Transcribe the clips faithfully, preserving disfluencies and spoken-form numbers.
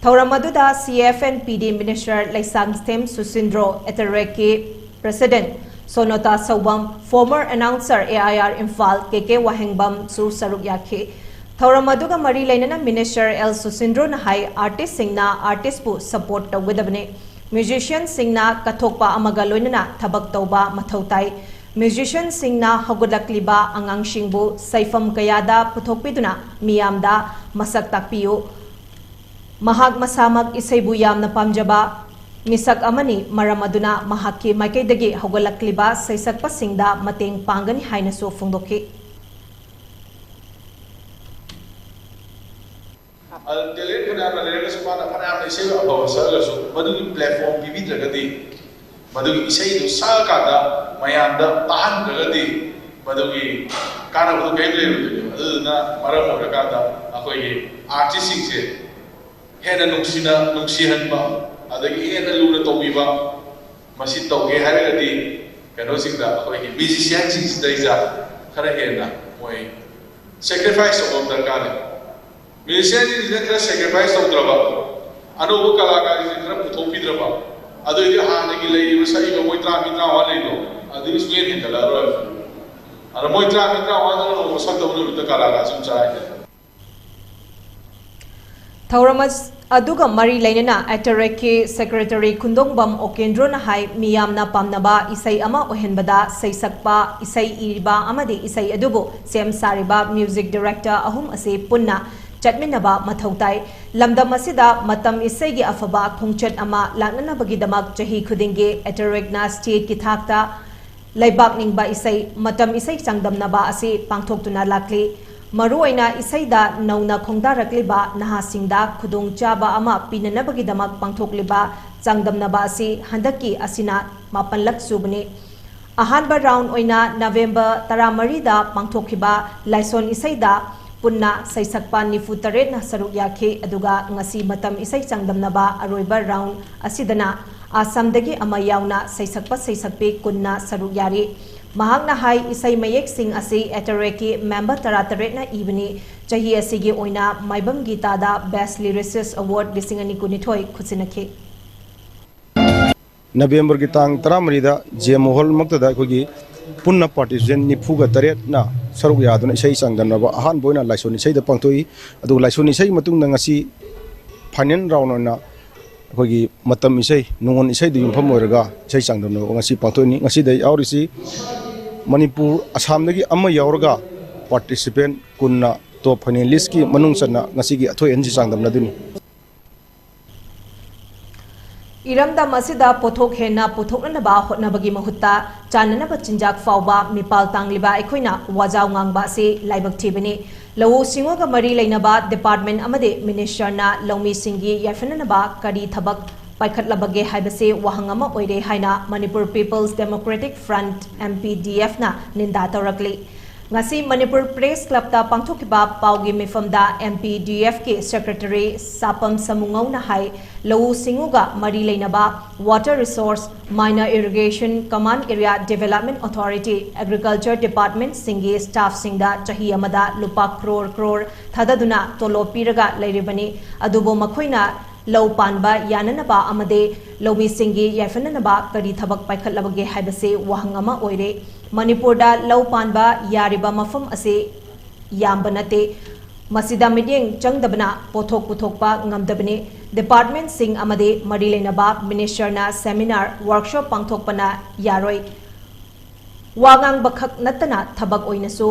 ꯊꯧꯔꯝ ꯑꯗꯨꯗ C F and P D Minister Leishangthem ꯁꯨꯁꯤꯟꯗ꯭ꯔꯣ, ꯑꯦꯇꯔꯦꯛꯀꯤ President ꯁꯣꯅꯣꯇꯥ ꯁꯧꯕꯝ, former announcer A I R Imphal K K ꯋꯥꯍꯦꯡꯕꯝꯁꯨ ꯁꯔꯨꯛ ꯌꯥꯈꯤ꯫ ꯊꯧꯔꯝ ꯑꯗꯨꯒ ꯃꯔꯤ ꯂꯩꯅꯅ Minister L ꯁꯨꯁꯤꯟꯗ꯭ꯔꯣꯅ ꯍꯥꯏ, artistꯁꯤꯡꯅ artistꯄꯨ support ꯇꯧꯒꯗꯕꯅꯤ꯫ Musicianꯁꯤꯡꯅ ꯀꯠꯊꯣꯛꯄ ꯑꯃꯒ ꯂꯣꯏꯅꯅ ꯊꯕꯛ ꯇꯧꯕ ꯃꯊꯧ ꯇꯥꯏ꯫ Musicianꯁꯤꯡꯅ ꯍꯧꯒꯠꯂꯛꯂꯤꯕ ꯑꯉꯥꯡꯁꯤꯡꯕꯨ ꯁꯩꯐꯝ ꯀꯌꯥꯗ ꯄꯨꯊꯣꯛꯄꯤꯗꯨꯅ ꯃꯤꯌꯥꯝꯗ ꯃꯁꯛ ꯇꯥꯛꯄꯤꯌꯨ꯫ ꯃꯍꯥꯛ ꯃꯁꯥꯃꯛ ꯏꯁꯩꯕꯨ ꯌꯥꯝꯅ ꯄꯥꯝꯖꯕ ꯃꯤꯁꯛ ꯑꯃꯅꯤ, ꯃꯔꯝ ꯑꯗꯨꯅ ꯃꯍꯥꯛꯀꯤ ꯃꯥꯏꯀꯩꯗꯒꯤ ꯍꯧꯒꯠꯂꯛꯂꯤꯕ ꯁꯩꯁꯛꯄꯁꯤꯡꯗ ꯃꯇꯦꯡ ꯄꯥꯡꯒꯅꯤ ꯍꯥꯏꯅꯁꯨ ꯐꯣꯡꯗꯣꯛꯈꯤ꯫ ꯑꯗꯨ talent ꯐꯅꯌꯥꯝꯅ ꯂꯩꯔꯒꯁꯨ, ꯃꯥꯅ ꯐꯅꯌꯥꯝꯅ ꯏꯁꯩ ꯑꯐꯕ ꯁꯛꯑꯒꯁꯨ, ꯃꯗꯨꯒꯤ platform ꯄꯤꯕꯤꯗ꯭ꯔꯒꯗꯤ, ꯃꯗꯨꯒꯤ ꯏꯁꯩꯗꯨ ꯁꯛꯑꯀꯥꯟꯗ ꯃꯌꯥꯝꯗ ꯇꯥꯍꯟꯗ꯭ꯔꯒꯗꯤ, ꯃꯗꯨꯒꯤ ꯀꯥꯟꯅꯕꯗꯨ ꯀꯔꯤꯝ ꯂꯩꯔꯣꯏꯗꯣꯏꯅꯦꯕ꯫ ꯑꯗꯨꯗꯨꯅ ꯃꯔꯝ ꯑꯣꯏꯔꯀꯥꯟꯗ ꯑꯩꯈꯣꯏꯒꯤ artistꯁꯤꯡꯁꯦ ꯍꯦꯟꯅ ꯅꯨꯡꯁꯤꯅ, ꯅꯨꯡꯁꯤꯍꯟꯕ, ꯑꯗꯒꯤ ꯍꯦꯟꯅ ꯂꯨꯅ ꯇꯧꯕꯤꯕ, ꯃꯁꯤ ꯇꯧꯒꯦ ꯍꯥꯏꯔꯒꯗꯤ ꯀꯩꯅꯣꯁꯤꯡꯗ, ꯑꯩꯈꯣꯏꯒꯤ musicianꯁꯤꯡꯁꯤꯗꯩꯗ ꯈꯔ ꯍꯦꯟꯅ ꯃꯣꯏ sacrifice ꯇꯧꯕ ꯑꯃ ꯗꯔꯀꯥꯔ ꯂꯩ꯫ Musicianꯁꯤꯡꯁꯤꯅ ꯈꯔ sacrifice ꯇꯧꯗ꯭ꯔꯕ, ꯑꯅꯧꯕ ꯀꯂꯥꯀꯥꯔꯁꯤꯡꯁꯤ ꯈꯔ ꯄꯨꯊꯣꯛꯄꯤꯗ꯭ꯔꯕ, ꯑꯗꯨꯑꯣꯏꯗꯤ ꯍꯥꯟꯅꯒꯤ ꯂꯩꯔꯤꯕ ꯁꯛꯏꯕ ꯃꯣꯏ ꯇꯔꯥ ꯃꯤ ꯇꯔꯥꯃꯉꯥ ꯂꯩꯗꯣ, ꯑꯗꯨꯗꯤ ꯁꯨꯡꯍꯦꯟ ꯍꯦꯟꯒꯠꯂꯛꯑꯔꯣꯏ꯫ ꯑꯗ ꯃꯣꯏ ꯇꯔꯥ ꯃꯤ ꯇꯔꯥꯃꯉꯥꯗꯨꯅ ꯅꯣꯡꯃ ꯁꯛꯇꯕ ꯅꯨꯃꯤꯠꯇ ꯀꯂꯥꯀꯥꯔꯁꯤ ꯑꯗꯨꯝ ꯆꯔꯥꯏꯅꯔꯦ꯫ ꯊꯧꯔꯝ ꯑꯁ-, ꯑꯗꯨꯒ ꯃꯔꯤ ꯂꯩꯅꯅ ꯑꯦꯇꯔꯦꯛꯀꯤ Secretary ꯈꯨꯟꯗꯣꯡꯕꯝ ꯑꯣꯀꯦꯟꯗ꯭ꯔꯣꯅ ꯍꯥꯏ, ꯃꯤꯌꯥꯝꯅ ꯄꯥꯝꯅꯕ ꯏꯁꯩ ꯑꯃ ꯑꯣꯏꯍꯟꯕꯗ ꯁꯩꯁꯛꯄ, ꯏꯁꯩ ꯏꯔꯤꯕ ꯑꯃꯗꯤ ꯏꯁꯩ ꯑꯗꯨꯕꯨ ꯁꯦꯝ ꯁꯥꯔꯤꯕ music director ꯑꯍꯨꯝ ꯑꯁꯤ ꯄꯨꯟꯅ ꯆꯠꯃꯤꯟꯅꯕ ꯃꯊꯧ ꯇꯥꯏ꯫ ꯂꯝꯗꯝ ꯑꯁꯤꯗ ꯃꯇꯝ ꯏꯁꯩꯒꯤ ꯑꯐꯕ ꯈꯣꯡꯆꯠ ꯑꯃ ꯂꯥꯛꯅꯅꯕꯒꯤꯗꯃꯛ ꯆꯍꯤ ꯈꯨꯗꯤꯡꯒꯤ ꯑꯦꯇꯔꯦꯛꯅ stateꯀꯤ ꯊꯥꯛꯇ ꯂꯩꯕꯥꯛ ꯅꯤꯡꯕ ꯏꯁꯩ, ꯃꯇꯝ ꯏꯁꯩ ꯆꯥꯡꯗꯝꯅꯕ ꯑꯁꯤ ꯄꯥꯡꯊꯣꯛꯇꯨꯅ ꯂꯥꯛꯂꯤ꯫ ꯃꯔꯨꯑꯣꯏꯅ ꯏꯁꯩꯗ ꯅꯧꯅ ꯈꯣꯡꯗꯥꯔꯛꯂꯤꯕ ꯅꯍꯥꯁꯤꯡꯗ ꯈꯨꯗꯣꯡꯆꯥꯕ ꯑꯃ ꯄꯤꯅꯅꯕꯒꯤꯗꯃꯛ ꯄꯥꯡꯊꯣꯛꯂꯤꯕ ꯆꯥꯡꯗꯝꯅꯕ ꯑꯁꯤ ꯍꯟꯗꯛꯀꯤ ꯑꯁꯤꯅ ꯃꯥꯄꯜꯂꯛ ꯁꯨꯕꯅꯤ꯫ ꯑꯍꯥꯟꯕ round ꯑꯣꯏꯅ November ꯇꯔꯥꯃꯔꯤꯗ ꯄꯥꯡꯊꯣꯛꯈꯤꯕ ꯂꯥꯏꯁꯣꯟ ꯏꯁꯩꯗ ꯄꯨꯟꯅ ꯁꯩꯁꯛꯄ ꯅꯤꯐꯨ ꯇꯔꯦꯠꯅ ꯁꯔꯨꯛ ꯌꯥꯈꯤ, ꯑꯗꯨꯒ ꯉꯁꯤ ꯃꯇꯝ ꯏꯁꯩ ꯆꯥꯡꯗꯝꯅꯕ ꯑꯔꯣꯏꯕ round ꯑꯁꯤꯗꯅ ꯑꯁꯥꯝꯗꯒꯤ ꯑꯃ ꯌꯥꯎꯅ ꯁꯩꯁꯛꯄ ꯁꯩꯁꯛꯄꯤ ꯀꯨꯟꯅ ꯁꯔꯨꯛ ꯌꯥꯔꯤ꯫ ꯃꯍꯥꯛꯅ ꯍꯥꯏ, ꯏꯁꯩ ꯃꯌꯦꯛꯁꯤꯡ ꯑꯁꯤ ꯑꯦꯇꯔꯦꯛꯀꯤ member ꯇꯔꯥꯇꯔꯦꯠꯅ ꯏꯕꯅꯤ꯫ ꯆꯍꯤ ꯑꯁꯤꯒꯤ ꯑꯣꯏꯅ ꯃꯥꯏꯕꯝ ꯒꯤꯇꯥꯗ Best Lyricist Award ꯂꯤꯁꯤꯡ ꯑꯅꯤ ꯀꯨꯟꯅꯤꯊꯣꯏ ꯈꯨꯠꯁꯤꯟꯅꯈꯤ꯫ ꯅꯕꯦꯝꯕꯔꯒꯤ ꯇꯥꯡ ꯇꯔꯥꯃꯔꯤꯗ ꯖꯦ ꯃꯣꯍꯣꯜ ꯃꯛꯇꯗ ꯑꯩꯈꯣꯏꯒꯤ ꯄꯨꯟꯅ participant ꯅꯤꯐꯨꯒ ꯇꯔꯦꯠꯅ ꯁꯔꯨꯛ ꯌꯥꯗꯨꯅ ꯏꯁꯩ ꯆꯥꯡꯗꯝꯅꯕ ꯑꯍꯥꯟꯕ ꯑꯣꯏꯅ ꯂꯥꯏꯁꯣꯟ ꯏꯁꯩꯗ ꯄꯥꯡꯊꯣꯛꯏ꯫ ꯑꯗꯨꯒ ꯂꯥꯏꯁꯣꯟ ꯏꯁꯩ ꯃꯇꯨꯡꯗ ꯉꯁꯤ final round ꯑꯣꯏꯅ ꯑꯩꯈꯣꯏꯒꯤ ꯃꯇꯝ ꯏꯁꯩ, ꯅꯨꯡꯉꯣꯟ ꯏꯁꯩꯗ ꯌꯨꯝꯐꯝ ꯑꯣꯏꯔꯒ ꯏꯁꯩ ꯆꯥꯡꯗꯝꯅꯕ ꯉꯁꯤ ꯄꯥꯡꯊꯣꯛꯏ꯫ ꯉꯁꯤꯗ ꯌꯥꯎꯔꯤꯁꯤ ꯃꯅꯤꯄꯨꯔ, ꯑꯁꯥꯝꯗꯒꯤ ꯑꯃ ꯌꯥꯎꯔꯒ participant ꯀꯨꯟꯅ top finalist ꯀꯤ ꯃꯅꯨꯡ ꯆꯟꯅ ꯉꯁꯤꯒꯤ ꯑꯊꯣꯏ ꯑꯍꯦꯟꯁꯤ ꯆꯥꯡꯗꯝꯅꯗꯣꯏꯅꯤ꯫ ꯏꯔꯝꯗꯝ ꯑꯁꯤꯗ ꯄꯣꯠꯊꯣꯛ ꯍꯦꯟꯅ ꯄꯨꯊꯣꯛꯅꯅꯕ ꯍꯣꯠꯅꯕꯒꯤ ꯃꯍꯨꯠꯇ ꯆꯥꯅꯅꯕ ꯆꯤꯟꯖꯥꯛ ꯐꯥꯎꯕ ꯃꯤꯄꯥꯜ ꯇꯥꯡꯂꯤꯕ ꯑꯩꯈꯣꯏꯅ ꯋꯥꯖꯥꯎ ꯉꯥꯡꯕ ꯑꯁꯤ ꯂꯥꯏꯕꯛ ꯊꯤꯕꯅꯤ꯫ ꯂꯧꯎ ꯁꯤꯡꯎꯒ ꯃꯔꯤ ꯂꯩꯅꯕ department ꯑꯃꯗꯤ minister ꯅ ꯂꯧꯃꯤꯁꯤꯡꯒꯤ ꯌꯥꯏꯐꯅꯅꯕ ꯀꯔꯤ ꯊꯕꯛ ꯄꯥꯏꯈꯠꯂꯕꯒꯦ ꯍꯥꯏꯕꯁꯤ ꯋꯥꯍꯪ ꯑꯃ ꯑꯣꯏꯔꯦ ꯍꯥꯏꯅ Manipur People's Democratic Front, M P D F ꯅ ꯅꯤꯟꯗꯥ ꯇꯧꯔꯛꯂꯤ꯫ ꯉꯁꯤ ꯃꯅꯤꯄꯨꯔ Press Club ꯇ ꯄꯥꯡꯊꯣꯛꯈꯤꯕ ꯄꯥꯎꯒꯤ ꯃꯤꯐꯝꯗ M P D F ꯀꯤ secretary ꯁꯥꯄꯝ ꯁꯃꯨꯉꯧꯅ ꯍꯥꯏ, ꯂꯧꯎ ꯁꯤꯡꯎꯒ ꯃꯔꯤ ꯂꯩꯅꯕ Water Resource, Minor Irrigation, Command Area Development Authority, Agriculture department ꯁꯤꯡꯒꯤ staff ꯁꯤꯡꯗ ꯆꯍꯤ ꯑꯃꯗ ꯂꯨꯄꯥ crore crore ꯊꯥꯗꯗꯨꯅ ꯇꯣꯂꯣꯞ ꯄꯤꯔꯒ ꯂꯩꯔꯤꯕꯅꯤ꯫ ꯑꯗꯨꯕꯨ ꯃꯈꯣꯏꯅ ꯂꯧ ꯄꯥꯟꯕ ꯌꯥꯅꯅꯕ ꯑꯃꯗꯤ ꯂꯧꯃꯤꯁꯤꯡꯒꯤ ꯌꯥꯏꯐꯅꯅꯕ ꯀꯔꯤ ꯊꯕꯛ ꯄꯥꯏꯈꯠꯂꯕꯒꯦ ꯍꯥꯏꯕꯁꯤ ꯋꯥꯍꯪ ꯑꯃ ꯑꯣꯏꯔꯦ꯫ ꯃꯅꯤꯄꯨꯔꯗ ꯂꯧ ꯄꯥꯟꯕ ꯌꯥꯔꯤꯕ ꯃꯐꯝ ꯑꯁꯤ ꯌꯥꯝꯕ ꯅꯠꯇꯦ꯫ ꯃꯁꯤꯗ ꯃꯤꯠꯌꯦꯡ ꯆꯪꯗꯕꯅ ꯄꯣꯠꯊꯣꯛ ꯄꯨꯊꯣꯛꯄ ꯉꯝꯗꯕꯅꯤ꯫ Department ꯁꯤꯡ ꯑꯃꯗꯤ ꯃꯔꯤ ꯂꯩꯅꯕ minister ꯅ seminar, workshop ꯄꯥꯡꯊꯣꯛꯄꯅ ꯌꯥꯔꯣꯏ꯫ ꯋꯥ ꯉꯥꯡꯕꯈꯛ ꯅꯠꯇꯅ ꯊꯕꯛ ꯑꯣꯏꯅꯁꯨ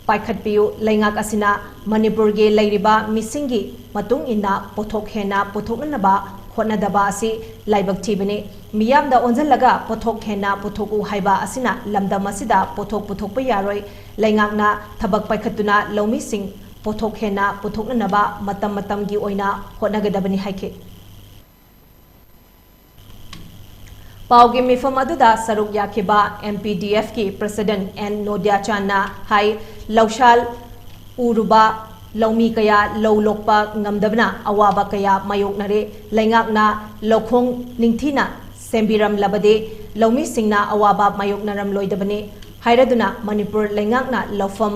ꯄꯥꯏꯈꯠꯄꯤꯌꯨ꯫ ꯂꯩꯉꯥꯛ ꯑꯁꯤꯅ ꯃꯅꯤꯄꯨꯔꯒꯤ ꯂꯩꯔꯤꯕ ꯃꯤꯁꯤꯡꯒꯤ ꯃꯇꯨꯡ ꯏꯟꯅ ꯄꯣꯠꯊꯣꯛ ꯍꯦꯟꯅ ꯄꯨꯊꯣꯛꯅꯅꯕ ꯍꯣꯠꯅꯗꯕ ꯑꯁꯤ ꯂꯥꯏꯕꯛ ꯊꯤꯕꯅꯤ꯫ ꯃꯤꯌꯥꯝꯗ ꯑꯣꯟꯁꯤꯜꯂꯒ ꯄꯣꯠꯊꯣꯛ ꯍꯦꯟꯅ ꯄꯨꯊꯣꯛꯎ ꯍꯥꯏꯕ ꯑꯁꯤꯅ ꯂꯝꯗꯝ ꯑꯁꯤꯗ ꯄꯣꯠꯊꯣꯛ ꯄꯨꯊꯣꯛꯄ ꯌꯥꯔꯣꯏ꯫ ꯂꯩꯉꯥꯛꯅ ꯊꯕꯛ ꯄꯥꯏꯈꯠꯇꯨꯅ ꯂꯧꯃꯤꯁꯤꯡ ꯄꯣꯠꯊꯣꯛ ꯍꯦꯟꯅ ꯄꯨꯊꯣꯛꯅꯅꯕ ꯃꯇꯝ ꯃꯇꯝꯒꯤ ꯑꯣꯏꯅ ꯍꯣꯠꯅꯒꯗꯕꯅꯤ ꯍꯥꯏꯈꯤ꯫ ꯄꯥꯎꯒꯤ ꯃꯤꯐꯝ ꯑꯗꯨꯗ ꯁꯔꯨꯛ ꯌꯥꯈꯤꯕ M P D F ꯀꯤ president N ꯅꯣꯗꯤꯌꯥꯆꯥꯟꯅ ꯍꯥꯏ, ꯂꯧꯁꯥꯜ ꯎꯔꯨꯕ ꯂꯧꯃꯤ ꯀꯌꯥ ꯂꯧ ꯂꯣꯛꯄ ꯉꯝꯗꯕꯅ ꯑꯋꯥꯕ ꯀꯌꯥ ꯃꯥꯌꯣꯛꯅꯔꯦ꯫ ꯂꯩꯉꯥꯛꯅ ꯂꯧꯈꯣꯡ ꯅꯤꯡꯊꯤꯅ ꯁꯦꯝꯕꯤꯔꯝꯂꯕꯗꯤ ꯂꯧꯃꯤꯁꯤꯡꯅ ꯑꯋꯥꯕ ꯃꯥꯌꯣꯛꯅꯔꯝꯂꯣꯏꯗꯕꯅꯤ ꯍꯥꯏꯔꯗꯨꯅ ꯃꯅꯤꯄꯨꯔ ꯂꯩꯉꯥꯛꯅ ꯂꯧꯐꯝ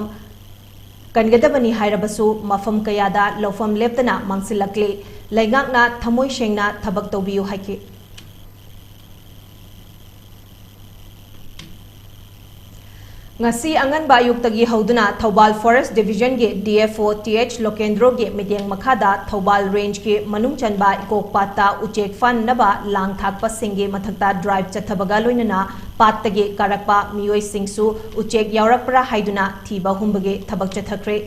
ꯀꯟꯒꯗꯕꯅꯤ ꯍꯥꯏꯔꯕꯁꯨ ꯃꯐꯝ ꯀꯌꯥꯗ ꯂꯧꯐꯝ ꯂꯦꯞꯇꯅ ꯃꯥꯡꯁꯤꯜꯂꯛꯂꯤ꯫ ꯂꯩꯉꯥꯛꯅ ꯊꯃꯣꯏ ꯁꯦꯡꯅ ꯊꯕꯛ ꯇꯧꯕꯤꯌꯨ ꯍꯥꯏꯈꯤ꯫ ꯉꯁꯤ ꯑꯉꯟꯕ ꯑꯌꯨꯛꯇꯒꯤ ꯍꯧꯗꯨꯅ Thoubal Forest Divisionꯒꯤ D F O T H ꯂꯣꯀꯦꯟꯗ꯭ꯔꯣꯒꯤ ꯃꯤꯠꯌꯦꯡ ꯃꯈꯥꯗ ꯊꯧꯕꯥꯜ Rangeꯀꯤ ꯃꯅꯨꯡ ꯆꯟꯕ ꯏꯀꯣꯛ ꯄꯥꯠꯇ ꯎꯆꯦꯛ ꯐꯥꯅꯅꯕ ꯂꯥꯡ ꯊꯥꯛꯄꯁꯤꯡꯒꯤ ꯃꯊꯛꯇ drive ꯆꯠꯊꯕꯒ ꯂꯣꯏꯅꯅ ꯄꯥꯠꯇꯒꯤ ꯀꯥꯔꯛꯄ ꯃꯤꯑꯣꯏꯁꯤꯡꯁꯨ ꯎꯆꯦꯛ ꯌꯥꯎꯔꯛꯄ꯭ꯔꯥ ꯍꯥꯏꯗꯨꯅ ꯊꯤꯕ ꯍꯨꯝꯕꯒꯤ ꯊꯕꯛ ꯆꯠꯊꯈ꯭ꯔꯦ꯫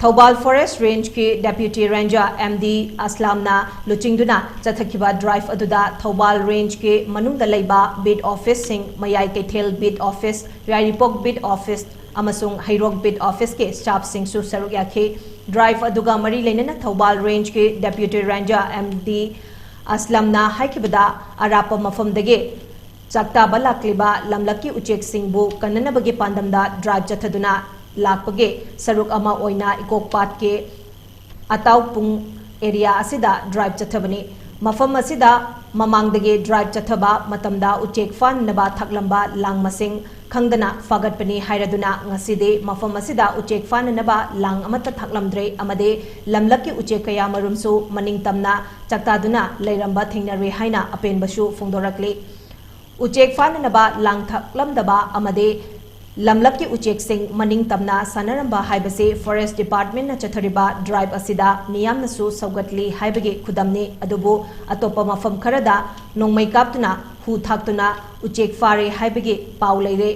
Thoubal Forest Rangeꯀꯤ Deputy Ranger M D ꯑꯁꯂꯥꯝꯅ ꯂꯨꯆꯤꯡꯗꯨꯅ ꯆꯠꯊꯈꯤꯕ drive ꯑꯗꯨꯗ ꯊꯧꯕꯥꯜ Rangeꯀꯤ ꯃꯅꯨꯡꯗ ꯂꯩꯕ beat officeꯁꯤꯡ, ꯃꯌꯥꯏ ꯀꯩꯊꯦꯜ beat office, ꯌꯥꯏꯔꯤꯄꯣꯛ beat office ꯑꯃꯁꯨꯡ ꯍꯩꯔꯣꯛ beat officeꯀꯤ staffꯁꯤꯡꯁꯨ ꯁꯔꯨꯛ ꯌꯥꯈꯤ꯫ Drive ꯑꯗꯨꯒ ꯃꯔꯤ ꯂꯩꯅꯅ Thoubal Rangeꯀꯤ Deputy Ranger M D ꯑꯁꯂꯝꯅ ꯍꯥꯏꯈꯤꯕꯗ, ꯑꯔꯥꯞꯄ ꯃꯐꯝꯗꯒꯤ ꯆꯥꯛꯇꯥꯕ ꯂꯥꯛꯂꯤꯕ ꯂꯝꯂꯛꯀꯤ ꯎꯆꯦꯛꯁꯤꯡꯕꯨ ꯀꯟꯅꯅꯕꯒꯤ ꯄꯥꯟꯗꯝꯗ drive ꯆꯠꯊꯗꯨꯅ ꯂꯥꯛꯄꯒꯤ ꯁꯔꯨꯛ ꯑꯃ ꯑꯣꯏꯅ ꯏꯀꯣꯛ ꯄꯥꯠꯀꯤ ꯑꯇꯥꯎꯄꯨꯡ area ꯑꯁꯤꯗ drive ꯆꯠꯊꯕꯅꯤ꯫ ꯃꯐꯝ ꯑꯁꯤꯗ ꯃꯃꯥꯡꯗꯒꯤ drive ꯆꯠꯊꯕ ꯃꯇꯝꯗ ꯎꯆꯦꯛ ꯐꯥꯅꯅꯕ ꯊꯥꯛꯂꯝꯕ ꯂꯥꯡ ꯃꯁꯤꯡ ꯈꯪꯗꯅ ꯐꯥꯒꯠꯄꯅꯤ ꯍꯥꯏꯔꯗꯨꯅ ꯉꯁꯤꯗꯤ ꯃꯐꯝ ꯑꯁꯤꯗ ꯎꯆꯦꯛ ꯐꯥꯅꯅꯕ ꯂꯥꯡ ꯑꯃꯠꯇ ꯊꯥꯛꯂꯝꯗ꯭ꯔꯦ ꯑꯃꯗꯤ ꯂꯝꯂꯛꯀꯤ ꯎꯆꯦꯛ ꯀꯌꯥꯃꯔꯨꯝꯁꯨ ꯃꯅꯤꯡ ꯇꯝꯅ ꯆꯥꯛꯇꯥꯗꯨꯅ ꯂꯩꯔꯝꯕ ꯊꯦꯡꯅꯔꯦ ꯍꯥꯏꯅ ꯑꯄꯦꯟꯕꯁꯨ ꯐꯣꯡꯗꯣꯔꯛꯂꯤ꯫ ꯎꯆꯦꯛ ꯐꯥꯅꯅꯕ ꯂꯥꯡ ꯊꯥꯛꯂꯝꯗꯕ ꯑꯃꯗꯤ ꯂꯝꯂꯛꯀꯤ ꯎꯆꯦꯛꯁꯤꯡ ꯃꯅꯤꯡ ꯇꯝꯅ ꯁꯥꯟꯅꯔꯝꯕ ꯍꯥꯏꯕꯁꯤ Forest Departmentꯅ ꯆꯠꯊꯔꯤꯕ drive ꯑꯁꯤꯗ ꯃꯤꯌꯥꯝꯅꯁꯨ ꯁꯧꯒꯠꯂꯤ ꯍꯥꯏꯕꯒꯤ ꯈꯨꯗꯝꯅꯤ꯫ ꯑꯗꯨꯕꯨ ꯑꯇꯣꯞꯄ ꯃꯐꯝ ꯈꯔꯗ ꯅꯣꯡꯃꯩ ꯀꯥꯞꯇꯨꯅ, ꯍꯨ ꯊꯥꯛꯇꯨꯅ ꯎꯆꯦꯛ ꯐꯥꯔꯦ ꯍꯥꯏꯕꯒꯤ ꯄꯥꯎ ꯂꯩꯔꯦ꯫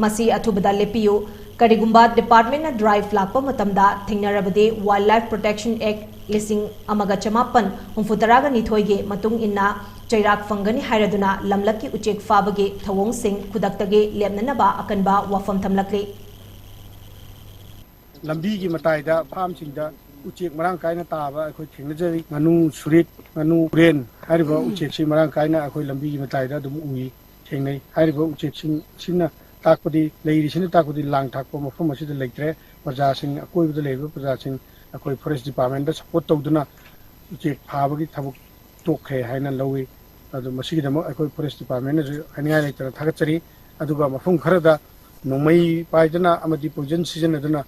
ꯃꯁꯤ ꯑꯊꯨꯕꯗ ꯂꯦꯞꯄꯤꯌꯨ꯫ ꯀꯔꯤꯒꯨꯝꯕ departmentꯅ drive ꯂꯥꯛꯄ ꯃꯇꯝꯗ ꯊꯦꯡꯅꯔꯕꯗꯤ Wildlife Protection Act ꯂꯤꯁꯤꯡ ꯑꯃꯒ ꯆꯃꯥꯄꯟ ꯍꯨꯝꯐꯨꯇꯔꯥꯒ ꯅꯤꯊꯣꯏꯒꯤ ꯃꯇꯨꯡ ꯏꯟꯅ ꯆꯩꯔꯥꯛ ꯐꯪꯒꯅꯤ ꯍꯥꯏꯔꯗꯨꯅ ꯂꯝꯂꯛꯀꯤ ꯎꯆꯦꯛ ꯐꯥꯕꯒꯤ ꯊꯧꯑꯣꯡꯁꯤꯡ ꯈꯨꯗꯛꯇꯒꯤ ꯂꯦꯞꯅꯅꯕ ꯑꯀꯟꯕ ꯋꯥꯐꯝ ꯊꯝꯂꯛꯂꯤ꯫ ꯂꯝꯕꯤꯒꯤ ꯃꯇꯥꯏꯗ farmꯁꯤꯡꯗ ꯎꯆꯦꯛ ꯃꯔꯥꯡ ꯀꯥꯏꯅ ꯇꯥꯕ ꯑꯩꯈꯣꯏ ꯊꯦꯡꯅꯖꯔꯤ꯫ ꯉꯥꯅꯨ, ꯁꯨꯔꯤꯠ, ꯉꯥꯅꯨ, ꯎꯔꯦꯟ ꯍꯥꯏꯔꯤꯕ ꯎꯆꯦꯛꯁꯤ ꯃꯔꯥꯡ ꯀꯥꯏꯅ ꯑꯩꯈꯣꯏ ꯂꯝꯕꯤꯒꯤ ꯃꯇꯥꯏꯗ ꯑꯗꯨꯝ ꯎꯏ, ꯊꯦꯡꯅꯩ꯫ ꯍꯥꯏꯔꯤꯕ ꯎꯆꯦꯛꯁꯤꯡ ꯑꯁꯤꯅ ꯇꯥꯛꯄꯗꯤ, ꯂꯩꯔꯤꯁꯤꯅ ꯇꯥꯛꯄꯗꯤ ꯂꯥꯡ ꯊꯥꯛꯄ ꯃꯐꯝ ꯑꯁꯤꯗ ꯂꯩꯇ꯭ꯔꯦ꯫ ꯄ꯭ꯔꯖꯥꯁꯤꯡ, ꯑꯀꯣꯏꯕꯗ ꯂꯩꯔꯤꯕ ꯄ꯭ꯔꯖꯥꯁꯤꯡ ꯑꯩꯈꯣꯏ Forest Departmentꯗ support ꯇꯧꯗꯨꯅ ꯎꯆꯦꯛ ꯐꯥꯕꯒꯤ ꯊꯕꯛ ꯇꯣꯛꯈ꯭ꯔꯦ ꯍꯥꯏꯅ ꯂꯧꯏ꯫ ꯑꯗꯨ ꯃꯁꯤꯒꯤꯗꯃꯛ ꯑꯩꯈꯣꯏ Forest Departmentꯅꯁꯨ ꯍꯥꯏꯅꯤꯡꯉꯥꯏ ꯂꯩꯇꯅ ꯊꯥꯒꯠꯆꯔꯤ꯫ ꯑꯗꯨꯒ ꯃꯐꯝ ꯈꯔꯗ ꯅꯣꯡꯃꯩ ꯄꯥꯏꯗꯨꯅ ꯑꯃꯗꯤ poison ꯁꯤꯖꯤꯟꯅꯗꯨꯅ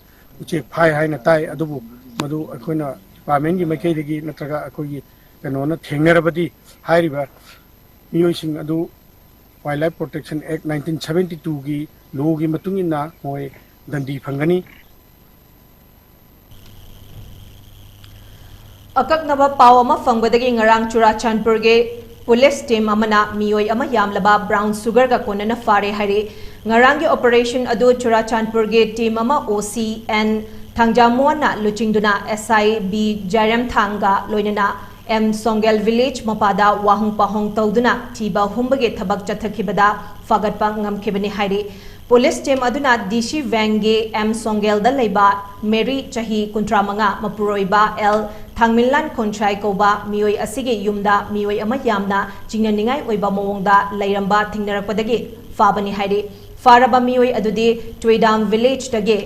ꯎꯆꯦꯛ ꯐꯥꯏ ꯍꯥꯏꯅ ꯇꯥꯏ꯫ ꯑꯗꯨꯕꯨ ꯃꯗꯨ ꯑꯩꯈꯣꯏꯅ ꯗꯤꯄꯥꯔꯠꯃꯦꯟꯒꯤ ꯃꯥꯏꯀꯩꯗꯒꯤ ꯅꯠꯇ꯭ꯔꯒ ꯑꯩꯈꯣꯏꯒꯤ ꯀꯩꯅꯣꯅ ꯊꯦꯡꯅꯔꯕꯗꯤ ꯍꯥꯏꯔꯤꯕ ꯃꯤꯑꯣꯏꯁꯤꯡ ꯑꯗꯨ Wildlife Protection Act nineteen seventy twoꯒꯤ ꯂꯣꯒꯤ ꯃꯇꯨꯡ ꯏꯟꯅ ꯃꯣꯏ ꯗꯟꯗꯤ ꯐꯪꯒꯅꯤ꯫ ꯑꯀꯛꯅꯕ ꯄꯥꯎ ꯑꯃ ꯐꯪꯕꯗꯒꯤ ꯉꯔꯥꯡ ꯆꯨꯔꯥꯆꯥꯟꯄꯨꯔꯒꯤ ꯄꯨꯂꯤꯁ ꯇꯤꯝ ꯑꯃꯅ ꯃꯤꯑꯣꯏ ꯑꯃ ꯌꯥꯝꯂꯕ ꯕ꯭ꯔꯥꯎꯟ ꯁꯨꯒꯔꯒ ꯀꯣꯟꯅꯅ ꯐꯥꯔꯦ ꯍꯥꯏꯔꯤ꯫ ꯉꯔꯥꯡꯒꯤ ꯑꯣꯄꯔꯦꯁꯟ ꯑꯗꯨ ꯆꯨꯔꯥꯆꯥꯟꯄꯨꯔꯒꯤ ꯇꯤꯝ ꯑꯃ ꯑꯣ ꯁꯤ ꯑꯦꯟ ꯊꯥꯡꯖꯥꯃꯣꯟꯅ ꯂꯨꯆꯤꯡꯗꯨꯅ ꯑꯦꯁ ꯑꯥꯏ ꯕꯤ ꯖꯥꯏꯔꯦꯝꯊꯥꯡꯒ ꯂꯣꯏꯅꯅ ꯑꯦꯝ ꯁꯣꯡꯒꯦꯜ ꯚꯤꯂꯦꯖ ꯃꯄꯥꯗ ꯋꯥꯍꯪ ꯄꯥꯎꯍꯪ ꯇꯧꯗꯨꯅ ꯊꯤꯕ ꯍꯨꯝꯕꯒꯤ ꯊꯕꯛ ꯆꯠꯊꯈꯤꯕꯗ ꯐꯥꯒꯠꯄ ꯉꯝꯈꯤꯕꯅꯤ ꯍꯥꯏꯔꯤ꯫ ꯄꯨꯂꯤꯁ ꯇꯤꯝ ꯑꯗꯨꯅ ꯗꯤ ꯁꯤ ꯋꯦꯡꯒꯤ ꯑꯦꯝ ꯁꯣꯡꯒꯦꯜꯗ ꯂꯩꯕ ꯃꯦꯔꯤ, ꯆꯍꯤ ꯀꯨꯟꯊ꯭ꯔꯥ ꯃꯉꯥ, ꯃꯄꯨꯔꯣꯏꯕ ꯑꯦꯜ ꯊꯥꯡꯃꯤꯟꯂꯥꯟ ꯈꯣꯟꯁꯥꯏ ꯀꯧꯕ ꯃꯤꯑꯣꯏ ꯑꯁꯤꯒꯤ ꯌꯨꯝꯗ ꯃꯤꯑꯣꯏ ꯑꯃ ꯌꯥꯝꯅ ꯆꯤꯡꯅꯅꯤꯡꯉꯥꯏ ꯑꯣꯏꯕ ꯃꯑꯣꯡꯗ ꯂꯩꯔꯝꯕ ꯊꯦꯡꯅꯔꯛꯄꯗꯒꯤ ꯐꯥꯕꯅꯤ ꯍꯥꯏꯔꯤ꯫ ꯐꯥꯔꯕ ꯃꯤꯑꯣꯏ ꯑꯗꯨꯗꯤ ꯇꯨꯏꯗꯥꯝ ꯚꯤꯂꯦꯖꯇꯒꯤ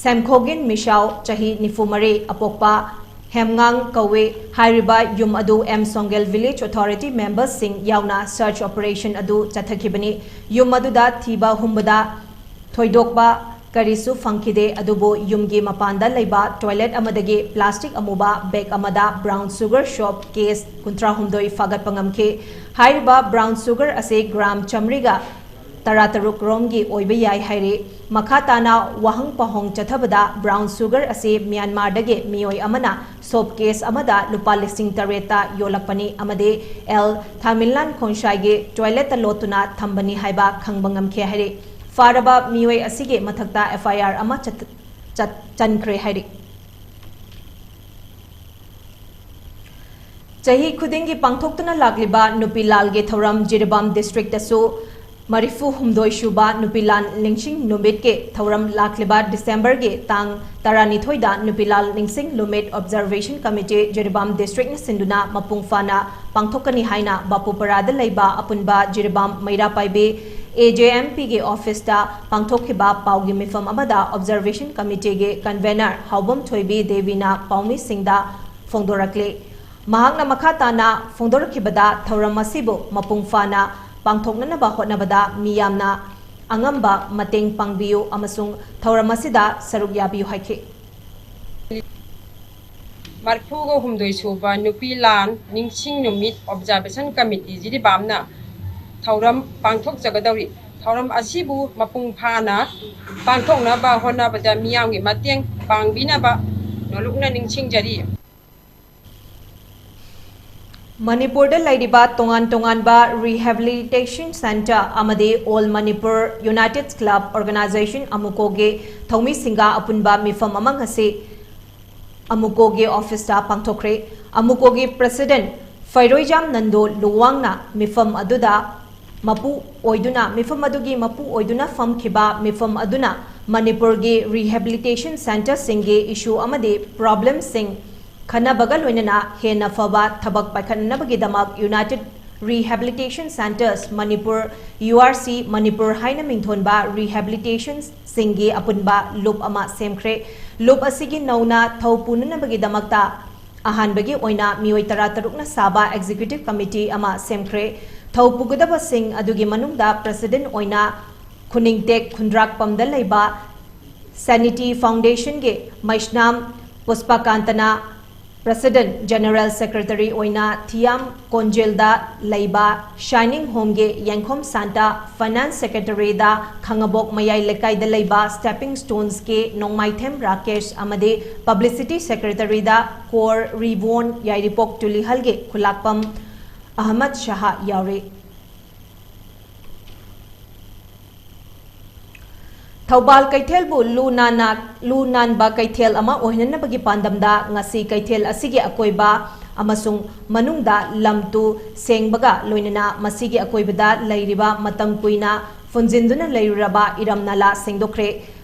ꯁꯦꯝꯈꯣꯒꯤꯟ ꯃꯤꯁꯥꯎ, ꯆꯍꯤ ꯅꯤꯐꯨ ꯃꯔꯤ, ꯑꯄꯣꯛꯄ ꯍꯦꯝꯉꯥꯡ ꯀꯧꯏ꯫ ꯍꯥꯏꯔꯤꯕ ꯌꯨꯝ ꯑꯗꯨ ꯑꯦꯝ ꯁꯣꯡꯒꯦꯜ ꯚꯤꯂꯦꯖ ꯑꯣꯊꯣꯔꯤꯇꯤ ꯃꯦꯝꯕꯔꯁꯤꯡ ꯌꯥꯎꯅ ꯁꯔꯆ ꯑꯣꯄꯔꯦꯁꯟ ꯑꯗꯨ ꯆꯠꯊꯈꯤꯕꯅꯤ꯫ ꯌꯨꯝ ꯑꯗꯨꯗ ꯊꯤꯕ ꯍꯨꯝꯕꯗ ꯊꯣꯏꯗꯣꯛꯄ ꯀꯔꯤꯁꯨ ꯐꯪꯈꯤꯗꯦ, ꯑꯗꯨꯕꯨ ꯌꯨꯝꯒꯤ ꯃꯄꯥꯟꯗ ꯂꯩꯕ ꯇꯣꯏꯂꯦꯠ ꯑꯃꯗꯒꯤ ꯄ꯭ꯂꯥꯁꯇꯤꯛ ꯑꯃꯨꯕ ꯕꯦꯒ ꯑꯃꯗ ꯕ꯭ꯔꯥꯎꯟ ꯁꯨꯒꯔ ꯁꯣꯞ ꯀꯦꯁ ꯀꯨꯟꯊ꯭ꯔꯥ ꯍꯨꯝꯗꯣꯏ ꯐꯥꯒꯠꯄ ꯉꯝꯈꯤ꯫ ꯍꯥꯏꯔꯤꯕ ꯕ꯭ꯔꯥꯎꯟ ꯁꯨꯒꯔ ꯑꯁꯤ ꯒ꯭ꯔꯥꯝ ꯆꯥꯃꯔꯤꯒ ꯇꯔꯥꯇꯔꯨꯛ ꯔꯣꯝꯒꯤ ꯑꯣꯏꯕ ꯌꯥꯏ ꯍꯥꯏꯔꯤ꯫ ꯃꯈꯥ ꯇꯥꯅ ꯋꯥꯍꯪ ꯄꯥꯎꯍꯪ ꯆꯠꯊꯕꯗ ꯕ꯭ꯔꯥꯎꯟ ꯁꯨꯒꯔ ꯑꯁꯤ ꯃ꯭ꯌꯥꯟꯃꯥꯔꯗꯒꯤ ꯃꯤꯑꯣꯏ ꯑꯃꯅ ꯁꯣꯞ ꯀꯦꯁ ꯑꯃꯗ ꯂꯨꯄꯥ ꯂꯤꯁꯤꯡ ꯇꯔꯦꯠꯇ ꯌꯣꯜꯂꯛꯄꯅꯤ ꯑꯃꯗꯤ ꯑꯦꯜ ꯊꯥꯃꯤꯟꯂꯥꯟ ꯈꯣꯟꯁꯥꯏꯒꯤ ꯇꯣꯏꯂꯦꯠꯇ ꯂꯣꯠꯇꯨꯅ ꯊꯝꯕꯅꯤ ꯍꯥꯏꯕ ꯈꯪꯕ ꯉꯝꯈꯤ ꯍꯥꯏꯔꯤ꯫ ꯐꯥꯔꯕ ꯃꯤꯑꯣꯏ ꯑꯁꯤꯒꯤ ꯃꯊꯛꯇ ꯑꯦꯐ ꯑꯥꯏ ꯑꯥꯔ ꯑꯃ ꯆꯠ-, ꯆꯠ-, ꯆꯟꯈ꯭ꯔꯦ ꯍꯥꯏꯔꯤ꯫ ꯆꯍꯤ ꯈꯨꯗꯤꯡꯒꯤ ꯄꯥꯡꯊꯣꯛꯇꯨꯅ ꯂꯥꯛꯂꯤꯕ ꯅꯨꯄꯤ ꯂꯥꯜꯒꯤ ꯊꯧꯔꯝ ꯖꯤꯔꯤꯕꯥꯝ ꯗꯤꯁꯇ꯭ꯔꯤꯛꯇꯁꯨ ꯃꯔꯤꯐꯨ ꯍꯨꯝꯗꯣꯏ ꯁꯨꯕ ꯅꯨꯄꯤ ꯂꯥꯜ ꯅꯤꯡꯁꯤꯡ ꯅꯨꯃꯤꯠꯀꯤ ꯊꯧꯔꯝ ꯂꯥꯛꯂꯤꯕ ꯗꯤꯁꯦꯝꯕꯔꯒꯤ ꯇꯥꯡ ꯇꯔꯥꯅꯤꯊꯣꯏꯗ ꯅꯨꯄꯤ ꯂꯥꯜ ꯅꯤꯡꯁꯤꯡ ꯅꯨꯃꯤꯠ ꯑꯣꯕꯖꯔꯕꯦꯁꯟ ꯀꯃꯤꯇꯤ ꯖꯤꯔꯤꯕꯥꯝ ꯗꯤꯁꯇ꯭ꯔꯤꯛꯅ ꯁꯤꯟꯗꯨꯅ ꯃꯄꯨꯡ ꯐꯥꯅ ꯄꯥꯡꯊꯣꯛꯀꯅꯤ ꯍꯥꯏꯅ ꯕꯥꯄꯨꯄꯔꯥꯗ ꯂꯩꯕ ꯑꯄꯨꯟꯕ ꯖꯤꯔꯤꯕꯥꯝ ꯃꯩꯔꯥ ꯄꯥꯏꯕꯤ ꯑꯦ ꯖꯦ ꯑꯦꯝ ꯄꯤꯒꯤ ꯑꯣꯐꯤꯁꯇ ꯄꯥꯡꯊꯣꯛꯈꯤꯕ ꯄꯥꯎꯒꯤ ꯃꯤꯐꯝ ꯑꯃꯗ ꯑꯣꯕꯖꯔꯕꯦꯁꯟ ꯀꯃꯤꯇꯤꯒꯤ ꯀꯟꯚꯦꯅꯔ ꯍꯥꯎꯕꯝ ꯊꯣꯏꯕꯤ ꯗꯦꯕꯤꯅ ꯄꯥꯎꯃꯤꯁꯤꯡꯗ ꯐꯣꯡꯗꯣꯔꯛꯂꯤ꯫ ꯃꯍꯥꯛꯅ ꯃꯈꯥ ꯇꯥꯅ ꯐꯣꯡꯗꯣꯔꯛꯈꯤꯕꯗ, ꯊꯧꯔꯝ ꯑꯁꯤꯕꯨ ꯃꯄꯨꯡ ꯐꯥꯅ ꯄꯥꯡꯊꯣꯛꯅꯅꯕ ꯍꯣꯠꯅꯕꯗ ꯃꯤꯌꯥꯝꯅ ꯑꯉꯝꯕ ꯃꯇꯦꯡ ꯄꯥꯡꯕꯤꯌꯨ ꯑꯃꯁꯨꯡ ꯊꯧꯔꯝ ꯑꯁꯤꯗ ꯁꯔꯨꯛ ꯌꯥꯕꯤꯌꯨ ꯍꯥꯏꯈꯤ꯫ ꯃꯔꯐꯨꯒ ꯍꯨꯝꯗꯣꯏ ꯁꯨꯕ ꯅꯨꯄꯤ ꯂꯥꯟ ꯅꯤꯡꯁꯤꯡ ꯅꯨꯃꯤꯠ ꯑꯣꯕꯖꯥꯔꯕꯦꯁꯟ ꯀꯃꯤꯇꯤ ꯖꯤꯔꯤꯕꯥꯝꯅ ꯊꯧꯔꯝ ꯄꯥꯡꯊꯣꯛꯆꯒꯗꯧꯔꯤ꯫ ꯊꯧꯔꯝ ꯑꯁꯤꯕꯨ ꯃꯄꯨꯡ ꯐꯥꯅ ꯄꯥꯡꯊꯣꯛꯅꯕ ꯍꯣꯠꯅꯕꯗ ꯃꯤꯌꯥꯝꯒꯤ ꯃꯇꯦꯡ ꯄꯥꯡꯕꯤꯅꯕ ꯅꯣꯂꯨꯛꯅ ꯅꯤꯡꯁꯤꯡꯖꯔꯤ꯫ ꯃꯅꯤꯄꯨꯔꯗ ꯂꯩꯔꯤꯕ ꯇꯣꯉꯥꯟ ꯇꯣꯉꯥꯟꯕ rehabilitation centre ꯑꯃꯗꯤ All Manipur United Club Organisation, ꯑꯃꯨꯀꯣꯒꯤ ꯊꯧꯃꯤꯁꯤꯡꯒ ꯑꯄꯨꯟꯕ ꯃꯤꯐꯝ ꯑꯃ ꯉꯁꯤ ꯑꯃꯨꯀꯣꯒꯤ ꯑꯣꯐꯤꯁꯇ ꯄꯥꯡꯊꯣꯛꯈ꯭ꯔꯦ꯫ ꯑꯃꯨꯀꯣꯒꯤ ꯄ꯭ꯔꯦꯁꯤꯗꯦꯟꯠ ꯐꯩꯔꯣꯏꯖꯥꯝ ꯅꯟꯗꯣ ꯂꯨꯋꯥꯡꯅ ꯃꯤꯐꯝ ꯑꯗꯨꯗ ꯃꯄꯨ ꯑꯣꯏꯗꯨꯅ, ꯃꯤꯐꯝ ꯑꯗꯨꯒꯤ ꯃꯄꯨ ꯑꯣꯏꯗꯨꯅ ꯐꯝꯈꯤꯕ ꯃꯤꯐꯝ ꯑꯗꯨꯅ ꯃꯅꯤꯄꯨꯔꯒꯤ rehabilitation centreꯁꯤꯡꯒꯤ issue ꯑꯃꯗꯤ problemꯁꯤꯡ ꯈꯟꯅꯕꯒ ꯂꯣꯏꯅꯅ ꯍꯦꯟꯅ ꯐꯕ ꯊꯕꯛ ꯄꯥꯏꯈꯠꯅꯅꯕꯒꯤꯗꯃꯛ United Rehabilitation Centres Manipur, U R C Manipur ꯍꯥꯏꯅ ꯃꯤꯡꯊꯣꯟꯕ rehabilitationꯁꯤꯡꯒꯤ ꯑꯄꯨꯟꯕ ꯂꯨꯞ ꯑꯃ ꯁꯦꯝꯈ꯭ꯔꯦ꯫ ꯂꯨꯞ ꯑꯁꯤꯒꯤ ꯅꯧꯅ ꯊꯧ ꯄꯨꯅꯅꯕꯒꯤꯗꯃꯛꯇ ꯑꯍꯥꯟꯕꯒꯤ ꯑꯣꯏꯅ ꯃꯤꯑꯣꯏ ꯇꯔꯥꯇꯔꯨꯛꯅ ꯁꯥꯕ executive committee ꯑꯃ ꯁꯦꯝꯈ꯭ꯔꯦ꯫ ꯊꯧ ꯄꯨꯒꯗꯕꯁꯤꯡ ꯑꯗꯨꯒꯤ ꯃꯅꯨꯡꯗ ꯄ꯭ꯔꯦꯁꯤꯗꯦꯟꯠ ꯑꯣꯏꯅ ꯈꯨꯅꯤꯡꯇꯦꯛ ꯈꯨꯟꯗ꯭ꯔꯥꯛꯄꯝꯗ ꯂꯩꯕ Sanity Foundationꯒꯤ ꯃꯩꯁꯅꯥꯝ ꯄꯨꯁꯄꯥꯀꯥꯟꯇꯅ, ꯄ꯭ꯔꯦꯁꯤꯗꯦꯟꯠ ꯖꯦꯅꯔꯦꯜ ꯁꯦꯀ꯭ꯔꯦꯇꯔꯤ ꯑꯣꯏꯅ ꯊꯤꯌꯥꯝ ꯀꯣꯟꯖꯦꯜꯗ ꯂꯩꯕ Shining Homeꯒꯤ ꯌꯦꯡꯈꯣꯝ ꯁꯥꯟꯇ, ꯐꯥꯏꯅꯥꯟꯁ ꯁꯦꯀ꯭ꯔꯦꯇꯔꯤꯗ ꯈꯥꯉꯕꯣꯛ ꯃꯌꯥꯏ ꯂꯩꯀꯥꯏꯗ ꯂꯩꯕ Stepping Stonesꯀꯤ ꯅꯣꯡꯃꯥꯏꯊꯦꯝ ꯔꯥꯀꯦꯁ ꯑꯃꯗꯤ ꯄꯕ꯭ꯂꯤꯁꯤꯇꯤ ꯁꯦꯀ꯭ꯔꯦꯇꯔꯤꯗ ꯀꯣꯔ ꯔꯤꯕꯣꯟ ꯌꯥꯏꯔꯤꯄꯣꯛ ꯇꯨꯂꯤꯍꯜꯒꯤ ꯈꯨꯂꯥꯛꯄꯝ ꯑꯍꯃꯗ ꯁꯍꯥ ꯌꯥꯎꯔꯤ꯫ ꯊꯧꯕꯥꯜ ꯀꯩꯊꯦꯜꯕꯨ ꯂꯨ ꯅꯥꯟꯅ, ꯂꯨ ꯅꯥꯟꯕ ꯀꯩꯊꯦꯜ ꯑꯃ ꯑꯣꯏꯍꯟꯅꯅꯕꯒꯤ ꯄꯥꯟꯗꯝꯗ ꯉꯁꯤ ꯀꯩꯊꯦꯜ ꯑꯁꯤꯒꯤ ꯑꯀꯣꯏꯕ ꯑꯃꯁꯨꯡ ꯃꯅꯨꯡꯗ ꯂꯝ ꯇꯨ ꯁꯦꯡꯕꯒ ꯂꯣꯏꯅꯅ ꯃꯁꯤꯒꯤ ꯑꯀꯣꯏꯕꯗ ꯂꯩꯔꯤꯕ ꯃꯇꯝ ꯀꯨꯏꯅ ꯐꯨꯟꯖꯤꯟꯗꯨꯅ ꯂꯩꯔꯨꯔꯕ ꯏꯔꯝ ꯅꯂꯥ ꯁꯦꯡꯗꯣꯛꯈ꯭ꯔꯦ꯫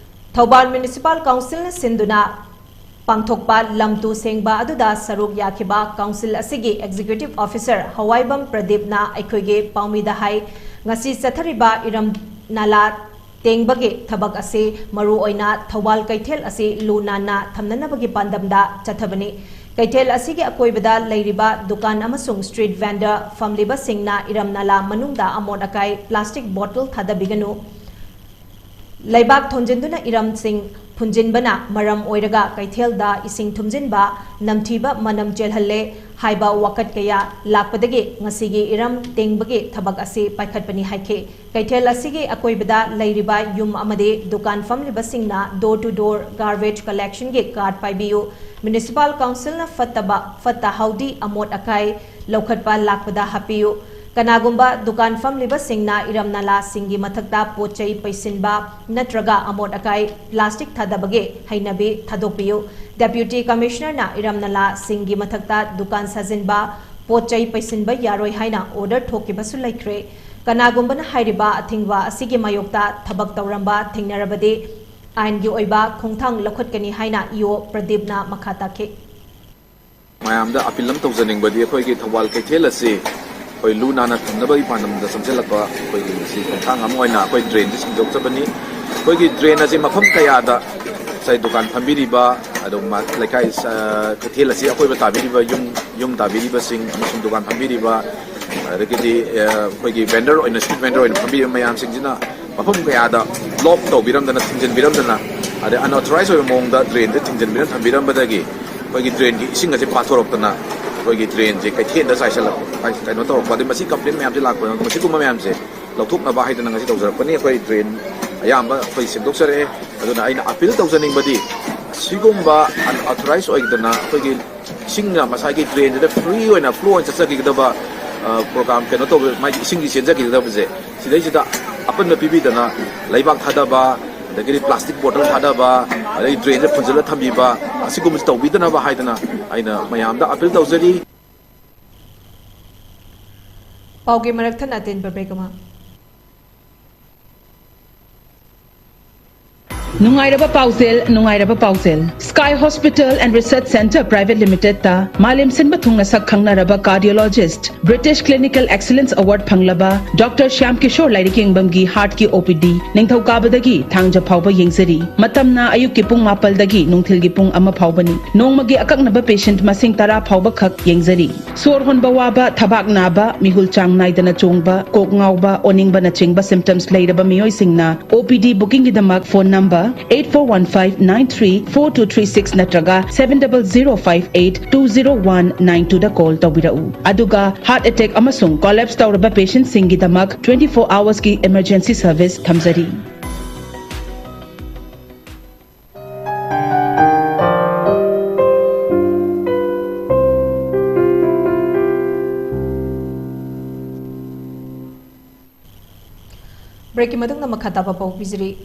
ꯊꯧꯕꯥꯜ ꯃ꯭ꯌꯨꯅꯤꯁꯤꯄꯥꯜ ꯀꯥꯎꯟꯁꯤꯜꯅ ꯁꯤꯟꯗꯨꯅ ꯄꯥꯡꯊꯣꯛꯄ ꯂꯝ ꯇꯨ ꯁꯦꯡꯕ ꯑꯗꯨꯗ ꯁꯔꯨꯛ ꯌꯥꯈꯤꯕ ꯀꯥꯎꯟꯁꯤꯜ ꯑꯁꯤꯒꯤ executive officer ꯍꯋꯥꯏꯕꯝ ꯄ꯭ꯔꯗꯤꯞꯅ ꯑꯩꯈꯣꯏꯒꯤ ꯄꯥꯎꯃꯤꯗ ꯍꯥꯏ, ꯉꯁꯤ ꯆꯠꯊꯔꯤꯕ ꯏꯔꯝ ꯅꯂꯥ ꯇꯦꯡꯕꯒꯤ ꯊꯕꯛ ꯑꯁꯤ ꯃꯔꯨ ꯑꯣꯏꯅ ꯊꯧꯕꯥꯜ ꯀꯩꯊꯦꯜ ꯑꯁꯤ ꯂꯨ ꯅꯥꯟꯅ ꯊꯝꯅꯅꯕꯒꯤ ꯄꯥꯟꯗꯝꯗ ꯆꯠꯊꯕꯅꯤ꯫ ꯀꯩꯊꯦꯜ ꯑꯁꯤꯒꯤ ꯑꯀꯣꯏꯕꯗ ꯂꯩꯔꯤꯕ ꯗꯨꯀꯥꯟ ꯑꯃꯁꯨꯡ street vendor ꯐꯝꯂꯤꯕꯁꯤꯡꯅ ꯏꯔꯝ ꯅꯂꯥ ꯃꯅꯨꯡꯗ ꯑꯃꯣꯠ ꯑꯀꯥꯏ plastic bottle ꯊꯥꯗꯕꯤꯒꯅꯨ꯫ ꯂꯩꯕꯥꯛ ꯊꯣꯟꯖꯤꯟꯗꯨꯅ ꯏꯔꯝꯁꯤꯡ ꯐꯨꯟꯖꯤꯟꯕꯅ ꯃꯔꯝ ꯑꯣꯏꯔꯒ ꯀꯩꯊꯦꯜꯗ ꯏꯁꯤꯡ ꯊꯨꯝꯖꯤꯟꯕ, ꯅꯝꯊꯤꯕ ꯃꯅꯝ ꯆꯦꯜꯍꯜꯂꯦ ꯍꯥꯏꯕ ꯋꯥꯀꯠ ꯀꯌꯥ ꯂꯥꯛꯄꯗꯒꯤ ꯉꯁꯤꯒꯤ ꯏꯔꯝ ꯇꯦꯡꯕꯒꯤ ꯊꯕꯛ ꯑꯁꯤ ꯄꯥꯏꯈꯠꯄꯅꯤ ꯍꯥꯏꯈꯤ꯫ ꯀꯩꯊꯦꯜ ꯑꯁꯤꯒꯤ ꯑꯀꯣꯏꯕꯗ ꯂꯩꯔꯤꯕ ꯌꯨꯝ ꯑꯃꯗꯤ ꯗꯨꯀꯥꯟ ꯐꯝꯂꯤꯕꯁꯤꯡꯅ door to door garbage collectionꯒꯤ card ꯄꯥꯏꯕꯤꯌꯨ, municipal councilꯅ ꯐꯠꯇꯕ, ꯐꯠꯇ ꯍꯥꯎꯗꯤ ꯑꯃꯣꯠ ꯑꯀꯥꯏ ꯂꯧꯈꯠꯄ ꯂꯥꯛꯄꯗ ꯍꯥꯞꯄꯤꯌꯨ, ꯀꯅꯥꯒꯨꯝꯕ ꯗꯨꯀꯥꯟ ꯐꯝꯂꯤꯕꯁꯤꯡꯅ ꯏꯔꯝ ꯅꯂꯥꯁꯤꯡꯒꯤ ꯃꯊꯛꯇ ꯄꯣꯠ ꯆꯩ ꯄꯩꯁꯤꯟꯕ ꯅꯠꯇ꯭ꯔꯒ ꯑꯃꯣꯠ ꯑꯀꯥꯏ plastic ꯊꯥꯗꯕꯒꯤ ꯍꯩꯅꯕꯤ ꯊꯥꯗꯣꯛꯄꯤꯌꯨ꯫ Deputy Commissionerꯅ ꯏꯔꯝ ꯅꯂꯥꯁꯤꯡꯒꯤ ꯃꯊꯛꯇ ꯗꯨꯀꯥꯟ ꯁꯥꯖꯤꯟꯕ, ꯄꯣꯠ ꯆꯩ ꯄꯩꯁꯤꯟꯕ ꯌꯥꯔꯣꯏ ꯍꯥꯏꯅ order ꯊꯣꯛꯈꯤꯕꯁꯨ ꯂꯩꯈ꯭ꯔꯦ꯫ ꯀꯅꯥꯒꯨꯝꯕꯅ ꯍꯥꯏꯔꯤꯕ ꯑꯊꯤꯡꯕ ꯑꯁꯤꯒꯤ ꯃꯥꯌꯣꯛꯇ ꯊꯕꯛ ꯇꯧꯔꯝꯕ ꯊꯦꯡꯅꯔꯕꯗꯤ ꯑꯥꯏꯟꯒꯤ ꯑꯣꯏꯕ ꯈꯣꯡꯊꯥꯡ ꯂꯧꯈꯠꯀꯅꯤ ꯍꯥꯏꯅ ꯏꯑꯣ ꯄ꯭ꯔꯗꯤꯞꯅ ꯃꯈꯥ ꯇꯥꯈꯤ꯫ ꯃꯌꯥꯝꯗ ꯑꯄꯤꯜ ꯑꯃ ꯇꯧꯖꯅꯤꯡꯕꯗꯤ, ꯑꯩꯈꯣꯏꯒꯤ ꯊꯧꯕꯥꯜ ꯀꯩꯊꯦꯜ ꯑꯁꯤ ꯑꯩꯈꯣꯏ ꯂꯨ ꯅꯥꯟꯅ ꯊꯝꯅꯕꯒꯤ ꯄꯥꯟꯗꯝꯗ ꯆꯪꯁꯤꯜꯂꯛꯄ ꯑꯩꯈꯣꯏꯒꯤ ꯉꯁꯤ ꯈꯣꯡꯊꯥꯡ ꯑꯃ ꯑꯣꯏꯅ ꯑꯩꯈꯣꯏ ꯗ꯭ꯔꯦꯟꯁꯤ ꯁꯦꯡꯗꯣꯛꯆꯕꯅꯤ꯫ ꯑꯩꯈꯣꯏꯒꯤ ꯗ꯭ꯔꯦꯟ ꯑꯁꯤ ꯃꯐꯝ ꯀꯌꯥꯗ ꯉꯁꯥꯏ ꯗꯨꯀꯥꯟ ꯐꯝꯕꯤꯔꯤꯕ, ꯑꯗꯨꯒ ꯂꯩꯀꯥꯏ, ꯑ, ꯀꯩꯊꯦꯜ ꯑꯁꯤ ꯑꯀꯣꯏꯕ ꯇꯥꯕꯤꯔꯤꯕ ꯌꯨꯝ, ꯌꯨꯝ ꯇꯥꯕꯤꯔꯤꯕꯁꯤꯡ ꯑꯃꯁꯨꯡ ꯗꯨꯀꯥꯟ ꯐꯝꯕꯤꯔꯤꯕ, ꯑꯗꯒꯤꯗꯤ, ꯑ, ꯑꯩꯈꯣꯏꯒꯤ vendor ꯑꯣꯏꯅ, street vendor ꯑꯣꯏꯅ ꯐꯝꯕꯤꯔꯤꯕ ꯃꯌꯥꯝꯁꯤꯡꯁꯤꯅ ꯃꯐꯝ ꯀꯌꯥꯗ block ꯇꯧꯕꯤꯔꯝꯗꯅ, ꯊꯤꯡꯖꯤꯟꯕꯤꯔꯝꯗꯅ, ꯑꯗꯩ unauthorized ꯑꯣꯏꯕ ꯃꯑꯣꯡꯗ ꯗ꯭ꯔꯦꯟꯗ ꯊꯤꯡꯖꯤꯟꯕꯤꯔꯝ ꯊꯝꯕꯤꯔꯝꯕꯗꯒꯤ ꯑꯩꯈꯣꯏꯒꯤ ꯗ꯭ꯔꯦꯟꯒꯤ ꯏꯁꯤꯡ ꯑꯁꯦ ꯄꯥꯊꯣꯔꯛꯇꯅ ꯑꯩꯈꯣꯏꯒꯤ ꯗ꯭ꯔꯦꯟꯁꯦ ꯀꯩꯊꯦꯜꯗ ꯆꯥꯏꯁꯤꯜꯂꯛꯄ, ꯀꯩꯅꯣ ꯇꯧꯔꯛꯄ, ꯑꯗꯩ ꯃꯁꯤ complain ꯃꯌꯥꯝꯁꯦ ꯂꯥꯛꯄ, ꯃꯁꯤꯒꯨꯝꯕ ꯃꯌꯥꯝꯁꯦ ꯂꯧꯊꯣꯛꯅꯕ ꯍꯥꯏꯗꯅ ꯉꯁꯤ ꯇꯧꯖꯔꯛꯄꯅꯤ꯫ ꯑꯩꯈꯣꯏ ꯗ꯭ꯔꯦꯟ ꯑꯌꯥꯝꯕ ꯑꯩꯈꯣꯏ ꯁꯦꯡꯗꯣꯛꯆꯔꯛꯑꯦ꯫ ꯑꯗꯨꯅ ꯑꯩꯅ ꯑꯄꯤꯜ ꯇꯧꯖꯅꯤꯡꯕꯗꯤ, ꯁꯤꯒꯨꯝꯕ unauthorized ꯑꯣꯏꯗꯅ ꯑꯩꯈꯣꯏꯒꯤ ꯏꯁꯤꯡꯅ ꯃꯁꯥꯒꯤ ꯗ꯭ꯔꯦꯟꯁꯤꯗ free ꯑꯣꯏꯅ flow ꯑꯣꯏꯅ ꯆꯠꯆꯈꯤꯒꯗꯕ, ꯑ, program ꯀꯩꯅꯣ ꯇꯧꯕ, ꯃꯥꯒꯤ ꯏꯁꯤꯡꯒꯤ ꯆꯦꯟꯖꯈꯤꯒꯗꯕꯁꯦ, ꯁꯤꯗꯩꯁꯤꯗ ꯑꯄꯟꯕ ꯄꯤꯕꯤꯗꯅ ꯂꯩꯕꯥꯛ ꯊꯥꯗꯕ, ꯑꯗꯒꯤꯗꯤ plastic bottle ꯊꯥꯗꯕ, ꯑꯗꯒꯤ ꯗ꯭ꯔꯦꯟꯁꯦ ꯐꯨꯟꯖꯤꯜꯂ ꯊꯝꯕꯤꯕ, ꯑꯁꯤꯒꯨꯝꯕꯁꯤ ꯇꯧꯕꯤꯗꯅꯕ ꯍꯥꯏꯗꯅ ꯑꯩꯅ ꯃꯌꯥꯝꯗ ꯑꯄꯤꯜ ꯇꯧꯖꯔꯤ꯫ ꯄꯥꯎꯒꯤ ꯃꯔꯛ ꯊꯠꯅ ꯑꯇꯦꯟꯕ break ꯑꯃ꯫ ꯅꯨꯡꯉꯥꯏꯔꯕ ꯄꯥꯎꯖꯦꯜ, ꯅꯨꯡꯉꯥꯏꯔꯕ ꯄꯥꯎꯖꯦꯜ꯫ Sky Hospital and Research Centre Private Limited ꯇ ꯃꯥꯂꯦꯝ ꯁꯤꯟꯕ ꯊꯨꯡꯅ ꯁꯛ ꯈꯪꯅꯔꯕ cardiologist, British Clinical Excellence Award ꯐꯪꯂꯕ Doctor ꯁ꯭ꯌꯥꯝ ꯀꯤꯁꯣꯔ ꯂꯥꯏꯔꯤꯛ ꯌꯦꯡꯐꯝꯒꯤ heart ꯀꯤ O P D ꯅꯤꯡꯊꯧꯀꯥꯕꯗꯒꯤ ꯊꯥꯡꯖ ꯐꯥꯎꯕ ꯌꯦꯡꯖꯔꯤ꯫ ꯃꯇꯝꯅ ꯑꯌꯨꯛꯀꯤ ꯄꯨꯡ ꯃꯥꯄꯜꯗꯒꯤ ꯅꯨꯡꯊꯤꯜꯒꯤ ꯄꯨꯡ ꯑꯃ ꯐꯥꯎꯕꯅꯤ꯫ ꯅꯣꯡꯃꯒꯤ ꯑꯀꯛꯅꯕ patient ꯃꯁꯤꯡ ꯇꯔꯥ ꯐꯥꯎꯕ ꯈꯛ ꯌꯦꯡꯖꯔꯤ꯫ ꯁꯣꯔ ꯍꯣꯟꯕ ꯋꯥꯕ, ꯊꯕꯥꯛ ꯅꯥꯕ, ꯃꯤꯍꯨꯜ ꯆꯥꯡ ꯅꯥꯏꯗꯅ ꯆꯣꯡꯕ, ꯀꯣꯛ ꯉꯥꯎꯕ, ꯑꯣꯅꯤꯡꯕꯅꯆꯤꯡꯕ symptoms ꯂꯩꯔꯕ ꯃꯤꯑꯣꯏꯁꯤꯡꯅ O P D booking ꯒꯤꯗꯃꯛ phone number eight four one five nine three four two three six ꯅꯠꯇ꯭ꯔꯒ seven double zero five eight two zero one nine two ꯗ call ꯇꯧꯕꯤꯔꯛꯎ꯫ ꯑꯗꯨꯒ heart attack ꯑꯃꯁꯨꯡ collapse ꯇꯧꯔꯕ patient ꯁꯤꯡꯒꯤꯗꯃꯛ twenty four hours ꯀꯤ emergency service ꯊꯝꯖꯔꯤ꯫ Break ꯀꯤ ꯃꯇꯨꯡꯗ ꯃꯈꯥ ꯇꯥꯕ ꯄꯥꯎ ꯄꯤꯖꯔꯤ꯫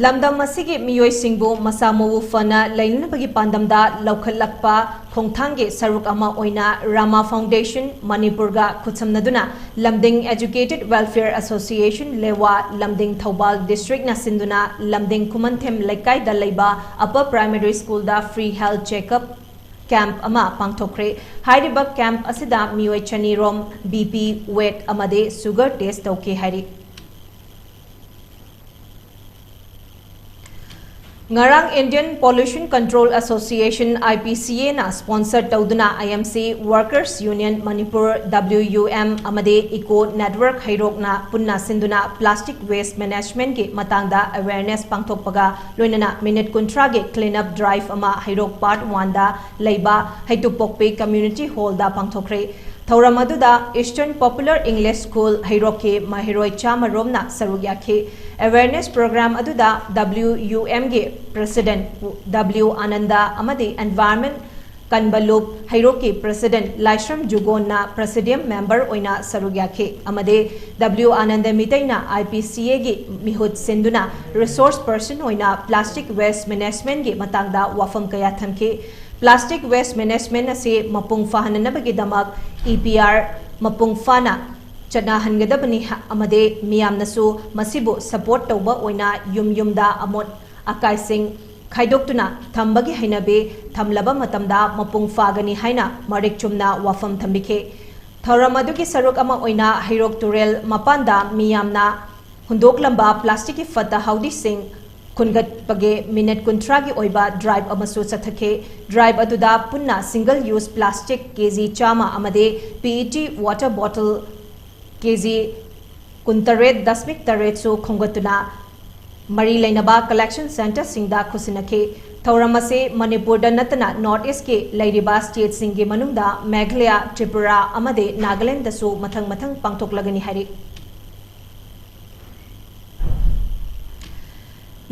ꯂꯝꯗꯝ ꯑꯁꯤꯒꯤ ꯃꯤꯑꯣꯏꯁꯤꯡꯕꯨ ꯃꯁꯥ ꯃꯎ ꯐꯅ ꯂꯩꯅꯅꯕꯒꯤ ꯄꯥꯟꯗꯝꯗ ꯂꯧꯈꯠꯂꯛꯄ ꯈꯣꯡꯊꯥꯡꯒꯤ ꯁꯔꯨꯛ ꯑꯃ ꯑꯣꯏꯅ Rama Foundation ꯃꯅꯤꯄꯨꯔꯒ ꯈꯨꯠꯁꯝꯅꯗꯨꯅ ꯂꯝꯗꯤꯡ Educated Welfare Association ꯂꯦꯋꯥ ꯂꯝꯗꯤꯡ ꯊꯧꯕꯥꯜ district ꯅ ꯁꯤꯟꯗꯨꯅ ꯂꯝꯗꯤꯡ ꯈꯨꯃꯟꯊꯦꯝ ꯂꯩꯀꯥꯏꯗ ꯂꯩꯕ Upper Primary School ꯗ free health checkup camp ꯑꯃ ꯄꯥꯡꯊꯣꯛꯈ꯭ꯔꯦ꯫ ꯍꯥꯏꯔꯤꯕ camp ꯑꯁꯤꯗ ꯃꯤꯑꯣꯏ ꯆꯅꯤ ꯔꯣꯝ B P, weight ꯑꯃꯗꯤ sugar test ꯇꯧꯈꯤ ꯍꯥꯏꯔꯤ꯫ ꯉꯔꯥꯡ Indian Pollution Control Association, I P C A ꯅ sponsor ꯇꯧꯗꯨꯅ I M C Workers Union Manipur, W U M, ꯑꯃꯗꯤ Eco Network ꯍꯩꯔꯣꯛꯅ ꯄꯨꯟꯅ ꯁꯤꯟꯗꯨꯅ plastic waste management ꯀꯤ ꯃꯇꯥꯡꯗ awareness ꯄꯥꯡꯊꯣꯛꯄꯒ ꯂꯣꯏꯅꯅ minute ꯀꯨꯟꯊ꯭ꯔꯥꯒꯤ clean up drive ꯑꯃ ꯍꯩꯔꯣꯛ Part one ꯗ ꯂꯩꯕ ꯍꯩꯇꯨꯞꯄꯣꯛꯄꯤ Community Hall ꯗ ꯄꯥꯡꯊꯣꯛꯈ꯭ꯔꯦ꯫ ꯊꯧꯔꯝ ꯑꯗꯨꯗ Eastern Popular English School ꯍꯩꯔꯣꯛꯀꯤ ꯃꯍꯩꯔꯣꯏ ꯆꯥꯝꯃ ꯔꯣꯝꯅ ꯁꯔꯨꯛ ꯌꯥꯈꯤ꯫ Awareness program ꯑꯗꯨꯗ W U M ꯒꯤ President W ꯑꯥꯅꯟꯗ ꯑꯃꯗꯤ Environment ꯀꯟꯕ ꯂꯨꯞ ꯍꯩꯔꯣꯛꯀꯤ President ꯂꯥꯏꯁ꯭ꯔꯝ ꯖꯨꯒꯣꯟꯅ Presidium member ꯑꯣꯏꯅ ꯁꯔꯨꯛ ꯌꯥꯈꯤ ꯑꯃꯗꯤ W Anand ꯃꯤꯇꯩꯅ I P C A ꯒꯤ ꯃꯤꯍꯨꯠ ꯁꯤꯟꯗꯨꯅ resource person ꯑꯣꯏꯅ plastic waste management ꯀꯤ ꯃꯇꯥꯡꯗ ꯋꯥꯐꯝ ꯀꯌꯥ ꯊꯝꯈꯤ꯫ Plastic waste management ꯑꯁꯤ ꯃꯄꯨꯡ ꯐꯥꯍꯟꯅꯅꯕꯒꯤꯗꯃꯛ E P R ꯃꯄꯨꯡ ꯐꯥꯅ ꯆꯠꯅꯍꯟꯒꯗꯕꯅꯤ ꯍ-, ꯑꯃꯗꯤ ꯃꯤꯌꯥꯝꯅꯁꯨ ꯃꯁꯤꯕꯨ support ꯇꯧꯕ ꯑꯣꯏꯅ ꯌꯨꯝ ꯌꯨꯝꯗ ꯑꯃꯣꯠ ꯑꯀꯥꯏꯁꯤꯡ ꯈꯥꯏꯗꯣꯛꯇꯨꯅ ꯊꯝꯕꯒꯤ ꯍꯩꯅꯕꯤ ꯊꯝꯂꯕ ꯃꯇꯝꯗ ꯃꯄꯨꯡ ꯐꯥꯒꯅꯤ ꯍꯥꯏꯅ ꯃꯔꯤꯛ ꯆꯨꯝꯅ ꯋꯥꯐꯝ ꯊꯝꯕꯤꯈꯤ꯫ ꯊꯧꯔꯝ ꯑꯗꯨꯒꯤ ꯁꯔꯨꯛ ꯑꯃ ꯑꯣꯏꯅ ꯍꯩꯔꯣꯛ ꯇꯨꯔꯦꯜ ꯃꯄꯥꯟꯗ ꯃꯤꯌꯥꯝꯅ ꯍꯨꯟꯗꯣꯛꯂꯝꯕ plasticꯀꯤ ꯐꯠꯇ ꯍꯥꯎꯗꯤꯁꯤꯡ ꯈꯨꯟꯒꯠꯄꯒꯤ minute ꯀꯨꯟꯊ꯭ꯔꯥꯒꯤ ꯑꯣꯏꯕ drive ꯑꯃꯁꯨ ꯆꯠꯊꯈꯤ꯫ Drive ꯑꯗꯨꯗ ꯄꯨꯟꯅ single use plastic ꯀꯦ ꯖꯤ ꯆꯥꯝꯃ ꯑꯃꯗꯤ P E T water bottle ꯀꯦ ꯖꯤ ꯀꯨꯟꯇꯔꯦꯠ ꯗꯁꯃꯤꯛ ꯇꯔꯦꯠꯁꯨ ꯈꯣꯝꯒꯠꯇꯨꯅ ꯃꯔꯤ ꯂꯩꯅꯕ collection centreꯁꯤꯡꯗ ꯈꯨꯠꯁꯤꯟꯅꯈꯤ꯫ ꯊꯧꯔꯝ ꯑꯁꯤ ꯃꯅꯤꯄꯨꯔꯗ ꯅꯠꯇꯅ North Eastꯀꯤ ꯂꯩꯔꯤꯕ stateꯁꯤꯡꯒꯤ ꯃꯅꯨꯡꯗ ꯃꯦꯘꯥꯂꯌꯥ, ꯇ꯭ꯔꯤꯄꯨꯔꯥ ꯑꯃꯗꯤ ꯅꯥꯒꯥꯂꯦꯟꯗꯁꯨ ꯃꯊꯪ ꯃꯊꯪ ꯄꯥꯡꯊꯣꯛꯂꯒꯅꯤ ꯍꯥꯏꯔꯤ꯫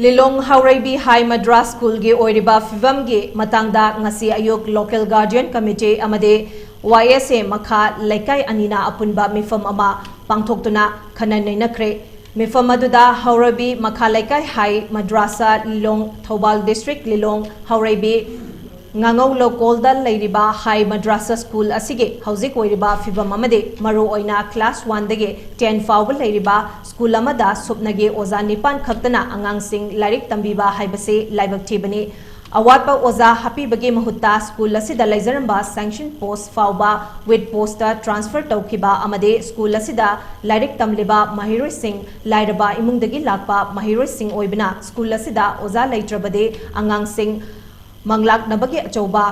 ꯂꯤꯂꯣꯡ ꯍꯥꯎꯔꯩꯕꯤ ꯍꯥꯏ ꯃꯗ꯭ꯔꯥꯁ ꯁ꯭ꯀꯨꯜꯒꯤ ꯑꯣꯏꯔꯤꯕ ꯐꯤꯕꯝꯒꯤ ꯃꯇꯥꯡꯗ ꯉꯁꯤ ꯑꯌꯨꯛ local guardian committee ꯑꯃꯗꯤ Y S A ꯃꯈꯥ ꯂꯩꯀꯥꯏ ꯑꯅꯤꯅ ꯑꯄꯨꯟꯕ ꯃꯤꯐꯝ ꯑꯃ ꯄꯥꯡꯊꯣꯛꯇꯨꯅ ꯈꯟꯅ ꯅꯩꯅꯈ꯭ꯔꯦ꯫ ꯃꯤꯐꯝ ꯑꯗꯨꯗ ꯍꯥꯎꯔꯩꯕꯤ ꯃꯈꯥ ꯂꯩꯀꯥꯏ ꯍꯥꯏ ꯃꯗ꯭ꯔꯥꯁꯥ ꯂꯤꯂꯣꯡ, ꯊꯧꯕꯥꯜ district ꯂꯤꯂꯣꯡ ꯍꯥꯎꯔꯩꯕꯤ ꯉꯥꯉꯧ ꯂꯧꯀꯣꯜꯗ ꯂꯩꯔꯤꯕ ꯍꯥꯏ ꯃꯗ꯭ꯔꯥꯁꯥ ꯁ꯭ꯀꯨꯜ ꯑꯁꯤꯒꯤ ꯍꯧꯖꯤꯛ ꯑꯣꯏꯔꯤꯕ ꯐꯤꯕꯝ ꯑꯃꯗꯤ ꯃꯔꯨꯑꯣꯏꯅ class oneꯗꯒꯤ ten ꯐꯥꯎꯕ ꯂꯩꯔꯤꯕ ꯁ꯭ꯀꯨꯜ ꯑꯃꯗ ꯁꯨꯞꯅꯒꯤ ꯑꯣꯖꯥ ꯅꯤꯄꯥꯟ ꯈꯛꯇꯅ ꯑꯉꯥꯡꯁꯤꯡ ꯂꯥꯏꯔꯤꯛ ꯇꯝꯕꯤꯕ ꯍꯥꯏꯕꯁꯤ ꯂꯥꯏꯕꯛ ꯊꯤꯕꯅꯤ꯫ ꯑꯋꯥꯠꯄ ꯑꯣꯖꯥ ꯍꯥꯞꯄꯤꯕꯒꯤ ꯃꯍꯨꯠꯇ ꯁ꯭ꯀꯨꯜ ꯑꯁꯤꯗ ꯂꯩꯖꯔꯝꯕ sanction post ꯐꯥꯎꯕ with postꯇ transfer ꯇꯧꯈꯤꯕ ꯑꯃꯗꯤ ꯁ꯭ꯀꯨꯜ ꯑꯁꯤꯗ ꯂꯥꯏꯔꯤꯛ ꯇꯝꯂꯤꯕ ꯃꯍꯩꯔꯣꯏꯁꯤꯡ ꯂꯥꯏꯔꯕ ꯏꯃꯨꯡꯗꯒꯤ ꯂꯥꯛꯄ ꯃꯍꯩꯔꯣꯏꯁꯤꯡ ꯑꯣꯏꯕꯅ ꯁ꯭ꯀꯨꯜ ꯑꯁꯤꯗ ꯑꯣꯖꯥ ꯂꯩꯇ꯭ꯔꯕꯗꯤ ꯑꯉꯥꯡꯁꯤꯡ ꯃꯥꯡꯂꯥꯛꯅꯕꯒꯤ ꯑꯆꯧꯕ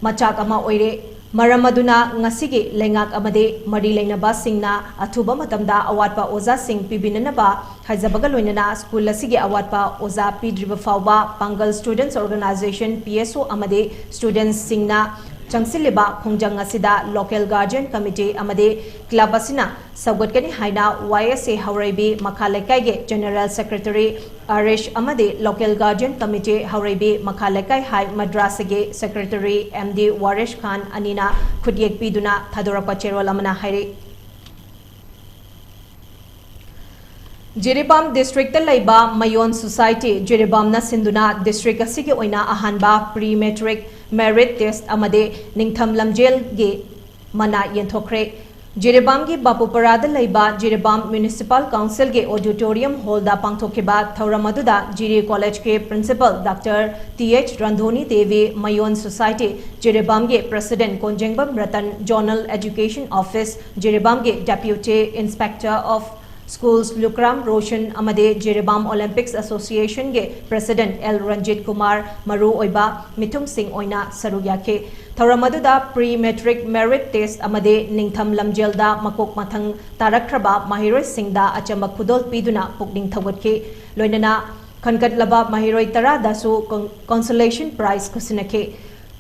ꯃꯆꯥꯛ ꯑꯃ ꯑꯣꯏꯔꯦ꯫ ꯃꯔꯝ ꯑꯗꯨꯅ ꯉꯁꯤꯒꯤ ꯂꯩꯉꯥꯛ ꯑꯃꯗꯤ ꯃꯔꯤ ꯂꯩꯅꯕꯁꯤꯡꯅ ꯑꯊꯨꯕ ꯃꯇꯝꯗ ꯑꯋꯥꯠꯄ ꯑꯣꯖꯥꯁꯤꯡ ꯄꯤꯕꯤꯅꯅꯕ ꯍꯥꯏꯖꯕꯒ ꯂꯣꯏꯅꯅ ꯁ꯭ꯀꯨꯜ ꯑꯁꯤꯒꯤ ꯑꯋꯥꯠꯄ ꯑꯣꯖꯥ ꯄꯤꯗ꯭ꯔꯤꯕ ꯐꯥꯎꯕ ꯄꯥꯡꯒꯜ Students Organisation, P S O ꯑꯃꯗꯤ studentꯁꯤꯡꯅ ꯆꯪꯁꯤꯜꯂꯤꯕ ꯈꯣꯡꯖꯪ ꯑꯁꯤꯗ local guardian committee ꯑꯃꯗꯤ club ꯑꯁꯤꯅ ꯁꯧꯒꯠꯀꯅꯤ ꯍꯥꯏꯅ Y S A ꯍꯥꯎꯔꯩꯕꯤ ꯃꯈꯥ ꯂꯩꯀꯥꯏꯒꯤ General Secretary ꯑꯔꯤꯁ ꯑꯃꯗꯤ local guardian committee ꯍꯥꯎꯔꯩꯕꯤ ꯃꯈꯥ ꯂꯩꯀꯥꯏ ꯍꯥꯏ ꯃꯗ꯭ꯔꯥꯁꯥꯒꯤ secretary M D ꯋꯥꯔꯤꯁ ꯈꯥꯟ ꯑꯅꯤꯅ ꯈꯨꯠꯌꯦꯛ ꯄꯤꯗꯨꯅ ꯊꯥꯗꯣꯔꯛꯄ ꯆꯦꯔꯣꯜ ꯑꯃꯅ ꯍꯥꯏꯔꯤ꯫ ꯖꯤꯔꯤꯕꯥꯝ districtꯇ ꯂꯩꯕ ꯃꯌꯣꯟ society ꯖꯤꯔꯤꯕꯥꯝꯅ ꯁꯤꯟꯗꯨꯅ district ꯑꯁꯤꯒꯤ ꯑꯣꯏꯅ ꯑꯍꯥꯟꯕ pre matric merit test ꯑꯃꯗꯤ ꯅꯤꯡꯊꯝ ꯂꯝꯖꯦꯜꯒꯤ ꯃꯅꯥ ꯌꯦꯟꯊꯣꯛꯈ꯭ꯔꯦ꯫ ꯖꯤꯔꯤꯕꯥꯝꯒꯤ ꯕꯥꯄꯨꯄꯔꯥꯗ ꯂꯩꯕ ꯖꯤꯔꯤꯕꯥꯝ ꯃ꯭ꯌꯨꯅꯤꯁꯤꯄꯥꯜ ꯀꯥꯎꯟꯁꯤꯜꯒꯤ ꯑꯣꯗꯤꯇꯣꯔꯤꯌꯝ ꯍꯣꯜꯗ ꯄꯥꯡꯊꯣꯛꯈꯤꯕ ꯊꯧꯔꯝ ꯑꯗꯨꯗ ꯖꯤꯔꯤ ꯀꯣꯂꯦꯖꯀꯤ principal doctor T H Randhoni Devi, ꯃꯌꯣꯟ ꯁꯣꯁꯥꯏꯇꯤ ꯖꯤꯔꯤꯕꯥꯝꯒꯤ president Konjengbam Ratan, zonal education office ꯖꯤꯔꯤꯕꯥꯝꯒꯤ deputy inspector of schools Lukram Roshan ꯑꯃꯗꯤ ꯖꯤꯔꯤꯕꯥꯝ ꯑꯣꯂꯤꯝꯄꯤꯛꯁ ꯑꯦꯁꯣꯁꯤꯌꯦꯁꯟꯒꯤ ꯄ꯭ꯔꯦꯁꯤꯗꯦꯟꯠ ꯑꯦꯜ ꯔꯟꯖꯤꯠ ꯀꯨꯃꯥꯔ ꯃꯔꯨ ꯑꯣꯏꯕ ꯃꯤꯊꯨꯡꯁꯤꯡ ꯑꯣꯏꯅ ꯁꯔꯨꯛ ꯌꯥꯈꯤ꯫ ꯊꯧꯔꯝ ꯑꯗꯨꯗ ꯄ꯭ꯔꯤ ꯃꯦꯇ꯭ꯔꯤꯛ ꯃꯦꯔꯤꯠ ꯇꯦꯁ꯭ꯠ ꯑꯃꯗꯤ ꯅꯤꯡꯊꯝ ꯂꯝꯖꯦꯜꯗ ꯃꯀꯣꯛ ꯃꯊꯪ ꯇꯥꯔꯛꯈ꯭ꯔꯕ ꯃꯍꯩꯔꯣꯏꯁꯤꯡꯗ ꯑꯆꯝꯕ ꯈꯨꯗꯣꯜ ꯄꯤꯗꯨꯅ ꯄꯨꯛꯅꯤꯡ ꯊꯧꯒꯠꯈꯤ꯫ ꯂꯣꯏꯅꯅ ꯈꯟꯒꯠꯂꯕ ꯃꯍꯩꯔꯣꯏ ꯇꯔꯥꯗꯁꯨ ꯀꯣꯟ-, consolation prize ꯈꯨꯠꯁꯤꯟꯅꯈꯤ꯫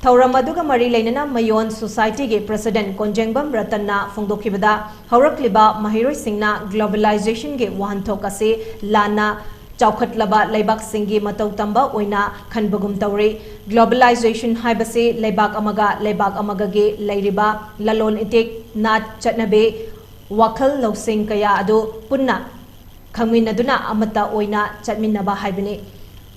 ꯊꯧꯔꯝ ꯑꯗꯨꯒ ꯃꯔꯤ ꯂꯩꯅꯅ ꯃꯌꯣꯟ ꯁꯣꯁꯥꯏꯇꯤꯒꯤ ꯄ꯭ꯔꯦꯁꯤꯗꯦꯟꯠ ꯀꯣꯟꯖꯦꯡꯕꯝ ꯔꯇꯟꯅ ꯐꯣꯡꯗꯣꯛꯈꯤꯕꯗ, ꯍꯧꯔꯛꯂꯤꯕ ꯃꯍꯩꯔꯣꯏꯁꯤꯡꯅ globalizationꯒꯤ ꯋꯥꯍꯟꯊꯣꯛ ꯑꯁꯤ ꯂꯥꯟꯅ ꯆꯥꯎꯈꯠꯂꯕ ꯂꯩꯕꯥꯛꯁꯤꯡꯒꯤ ꯃꯇꯧ ꯇꯝꯕ ꯑꯣꯏꯅ ꯈꯟꯕꯒꯨꯝ ꯇꯧꯔꯤ꯫ Globalization ꯍꯥꯏꯕꯁꯤ ꯂꯩꯕꯥꯛ ꯑꯃꯒ ꯂꯩꯕꯥꯛ ꯑꯃꯒꯒꯤ ꯂꯩꯔꯤꯕ ꯂꯂꯣꯟ ꯏꯇꯤꯛ, ꯅꯥꯠ, ꯆꯠꯅꯕꯤ, ꯋꯥꯈꯜ ꯂꯧꯁꯤꯡ ꯀꯌꯥ ꯑꯗꯨ ꯄꯨꯟꯅ ꯈꯪꯃꯤꯟꯅꯗꯨꯅ ꯑꯃꯠꯇ ꯑꯣꯏꯅ ꯆꯠꯃꯤꯟꯅꯕ ꯍꯥꯏꯕꯅꯤ꯫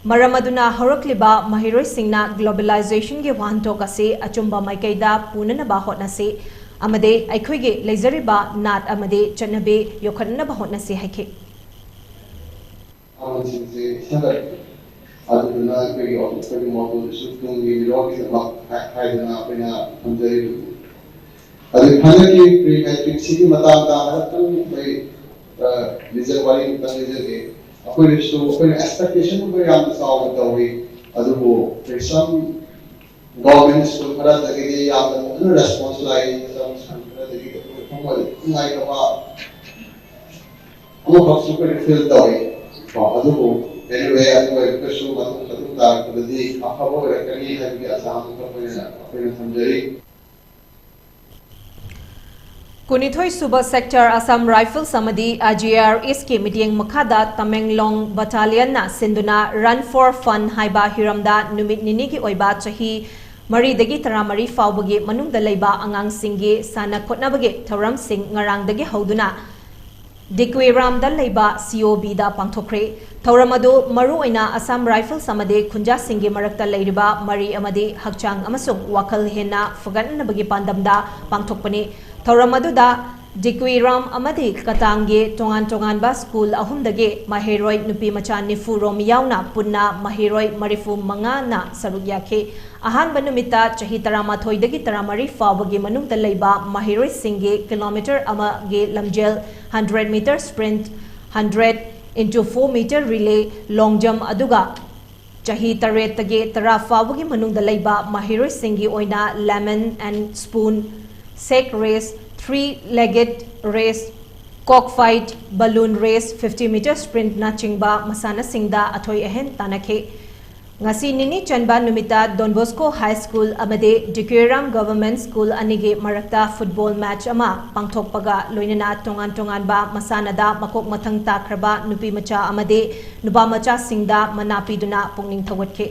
ꯃꯔꯝ ꯑꯗꯨꯅ ꯍꯧꯔꯛꯂꯤꯕ ꯃꯍꯩꯔꯣꯏꯁꯤꯡꯅ globalizationꯒꯤ ꯋꯥꯍꯟꯊꯣꯛ ꯑꯁꯤ ꯑꯆꯨꯝꯕ ꯃꯥꯏꯀꯩꯗ ꯄꯨꯅꯅꯕ ꯍꯣꯠꯅꯁꯤ ꯑꯃꯗꯤ ꯑꯩꯈꯣꯏꯒꯤ ꯂꯩꯖꯔꯤꯕ ꯅꯥꯠ ꯑꯃꯗꯤ ꯆꯠꯅꯕꯤ ꯌꯣꯛꯈꯠꯅꯅꯕ ꯍꯣꯠꯅꯁꯤ ꯍꯥꯏꯈꯤ꯫ ꯑꯃꯁꯤꯡꯁꯦ ꯁꯦꯝꯒꯠꯂꯤ꯫ ꯑꯗꯨꯗꯨꯅ ꯑꯩꯈꯣꯏꯒꯤ, ꯑꯩꯈꯣꯏꯒꯤ ꯃꯣꯇꯣꯗꯨꯁꯨ "ꯇꯨꯡꯒꯤ ꯃꯤꯔꯣꯜꯒꯤꯗꯃꯛ" ꯍꯥꯏ-, ꯍꯥꯏꯗꯅ ꯑꯩꯈꯣꯏꯅ ꯊꯝꯖꯔꯤꯕꯅꯤ꯫ ꯑꯗꯨ ꯍꯟꯗꯛꯀꯤ ꯄ꯭ꯔꯤ ꯃꯦꯇ꯭ꯔꯤꯛꯁꯤꯒꯤ ꯃꯇꯥꯡꯗ ꯍꯟꯗꯛꯇꯪ ꯑꯩꯈꯣꯏ, ꯑ, ꯂꯤꯖ-, ꯋꯥꯔꯤ ꯑꯃꯇꯪ ꯂꯤꯖꯒꯦ꯫ ꯑꯩꯈꯣꯏꯅꯁꯨ, ꯑꯩꯈꯣꯏꯅ expectationꯕꯨ ꯌꯥꯝꯅ ꯆꯥꯎꯅ ꯇꯧꯏ, ꯑꯗꯨꯕꯨ ꯑꯩꯈꯣꯏ some government school ꯈꯔꯗꯒꯤꯗꯤ ꯌꯥꯝꯅ ꯐꯖꯅ response ꯂꯥꯛꯏ, some school ꯈꯔꯗꯒꯤ ꯑꯩꯈꯣꯏ ꯊꯃꯣꯏꯗ ꯅꯨꯡꯉꯥꯏꯇꯕ ꯑꯃꯈꯛꯁꯨ ꯑꯩꯈꯣꯏꯅ feel ꯇꯧꯏ꯫ ꯀꯣ, ꯑꯗꯨꯕꯨ anyway, ꯑꯗꯨ ꯑꯣꯏꯔꯒꯁꯨ ꯃꯇꯨꯡ, ꯃꯇꯨꯡ ꯇꯥꯔꯛꯄꯗꯗꯤ ꯑꯐꯕ ꯑꯣꯏꯔꯛꯀꯅꯤ ꯍꯥꯏꯕꯒꯤ ꯑꯁꯥ ꯑꯃꯈꯛ ꯑꯣꯏꯅ ꯑꯩꯈꯣꯏꯅ ꯊꯝꯖꯔꯤ꯫ ꯀꯨꯟꯅꯤꯊꯣꯏ ꯁꯨꯕ Sector Assam Rifles ꯑꯃꯗꯤ IGR Eastꯀꯤ ꯃꯤꯠꯌꯦꯡ ꯃꯈꯥꯗ ꯇꯃꯦꯡꯂꯣꯡ Battalionꯅ ꯁꯤꯟꯗꯨꯅ Run for Fun ꯍꯥꯏꯕ ꯍꯤꯔꯝꯗ ꯅꯨꯃꯤꯠ ꯅꯤꯅꯤꯒꯤ ꯑꯣꯏꯕ ꯆꯍꯤ ꯃꯔꯤꯗꯒꯤ ꯇꯔꯥꯃꯔꯤ ꯐꯥꯎꯕꯒꯤ ꯃꯅꯨꯡꯗ ꯂꯩꯕ ꯑꯉꯥꯡꯁꯤꯡꯒꯤ ꯁꯥꯟꯅ ꯈꯣꯠꯅꯕꯒꯤ ꯊꯧꯔꯝꯁꯤꯡ ꯉꯔꯥꯡꯗꯒꯤ ꯍꯧꯗꯨꯅ ꯗꯤꯀ꯭ꯋꯦꯔꯥꯝꯗ ꯂꯩꯕ COBꯗ ꯄꯥꯡꯊꯣꯛꯈ꯭ꯔꯦ꯫ ꯊꯧꯔꯝ ꯑꯗꯨ ꯃꯔꯨꯑꯣꯏꯅ Assam Rifles ꯑꯃꯗꯤ ꯈꯨꯟꯖꯥꯁꯤꯡꯒꯤ ꯃꯔꯛꯇ ꯂꯩꯔꯤꯕ ꯃꯔꯤ ꯑꯃꯗꯤ ꯍꯛꯆꯥꯡ ꯑꯃꯁꯨꯡ ꯋꯥꯈꯜ ꯍꯦꯟꯅ ꯐꯒꯠꯅꯅꯕꯒꯤ ꯄꯥꯟꯗꯝꯗ ꯄꯥꯡꯊꯣꯛꯄꯅꯤ꯫ ꯊꯧꯔꯝ ꯑꯗꯨꯗ ꯗꯤꯀ꯭ꯋꯤꯔꯥꯝ ꯑꯃꯗꯤ ꯀꯇꯥꯡꯒꯤ ꯇꯣꯉꯥꯟ ꯇꯣꯉꯥꯟꯕ ꯁ꯭ꯀꯨꯜ ꯑꯍꯨꯝꯗꯒꯤ ꯃꯍꯩꯔꯣꯏ ꯅꯨꯄꯤ ꯃꯆꯥ ꯅꯤꯐꯨ ꯔꯣꯝ ꯌꯥꯎꯅ ꯄꯨꯟꯅ ꯃꯍꯩꯔꯣꯏ ꯃꯔꯤꯐꯨ ꯃꯉꯥꯅ ꯁꯔꯨꯛ ꯌꯥꯈꯤ꯫ ꯑꯍꯥꯟꯕ ꯅꯨꯃꯤꯠꯇ ꯆꯍꯤ ꯇꯔꯥꯃꯥꯊꯣꯏꯗꯒꯤ ꯇꯔꯥꯃꯔꯤ ꯐꯥꯎꯕꯒꯤ ꯃꯅꯨꯡꯗ ꯂꯩꯕ ꯃꯍꯩꯔꯣꯏꯁꯤꯡꯒꯤ ꯀꯤꯂꯣꯃꯤꯇꯔ ꯑꯃꯒꯤ ꯂꯝꯖꯦꯜ, hundred metre sprint, hundred into four metre relay, long jump, ꯑꯗꯨꯒ ꯆꯍꯤ ꯇꯔꯦꯠꯇꯒꯤ ꯇꯔꯥ ꯐꯥꯎꯕꯒꯤ ꯃꯅꯨꯡꯗ ꯂꯩꯕ ꯃꯍꯩꯔꯣꯏꯁꯤꯡꯒꯤ ꯑꯣꯏꯅ lemon and spoon, sack race, three legged race, cock fight, balloon race, fifty metre ꯁ꯭ꯄ꯭ꯔꯤꯟꯠꯅꯆꯤꯡꯕ ꯃꯁꯥꯟꯅꯁꯤꯡꯗ ꯑꯊꯣꯏ ꯑꯍꯦꯟ ꯇꯥꯟꯅꯈꯤ꯫ ꯉꯁꯤ ꯅꯤꯅꯤ ꯆꯟꯕ ꯅꯨꯃꯤꯠꯇ ꯗꯣꯟ ꯕꯣꯁꯀꯣ ꯍꯥꯏ ꯁ꯭ꯀꯨꯜ ꯑꯃꯗꯤ ꯗꯤꯀ꯭ꯋꯤꯔꯥꯝ ꯒꯚꯔꯟꯃꯦꯟꯠ ꯁ꯭ꯀꯨꯜ ꯑꯅꯤꯒꯤ ꯃꯔꯛꯇ ꯐꯨꯠꯕꯣꯜ ꯃꯦꯆ ꯑꯃ ꯄꯥꯡꯊꯣꯛꯄꯒ ꯂꯣꯏꯅꯅ ꯇꯣꯉꯥꯟ ꯇꯣꯉꯥꯟꯕ ꯃꯁꯥꯟꯅꯗ ꯃꯀꯣꯛ ꯃꯊꯪ ꯇꯥꯈ꯭ꯔꯕ ꯅꯨꯄꯤ ꯃꯆꯥ ꯑꯃꯗꯤ ꯅꯨꯄꯥ ꯃꯆꯥꯁꯤꯡꯗ ꯃꯅꯥ ꯄꯤꯗꯨꯅ ꯄꯨꯛꯅꯤꯡ ꯊꯧꯒꯠꯈꯤ꯫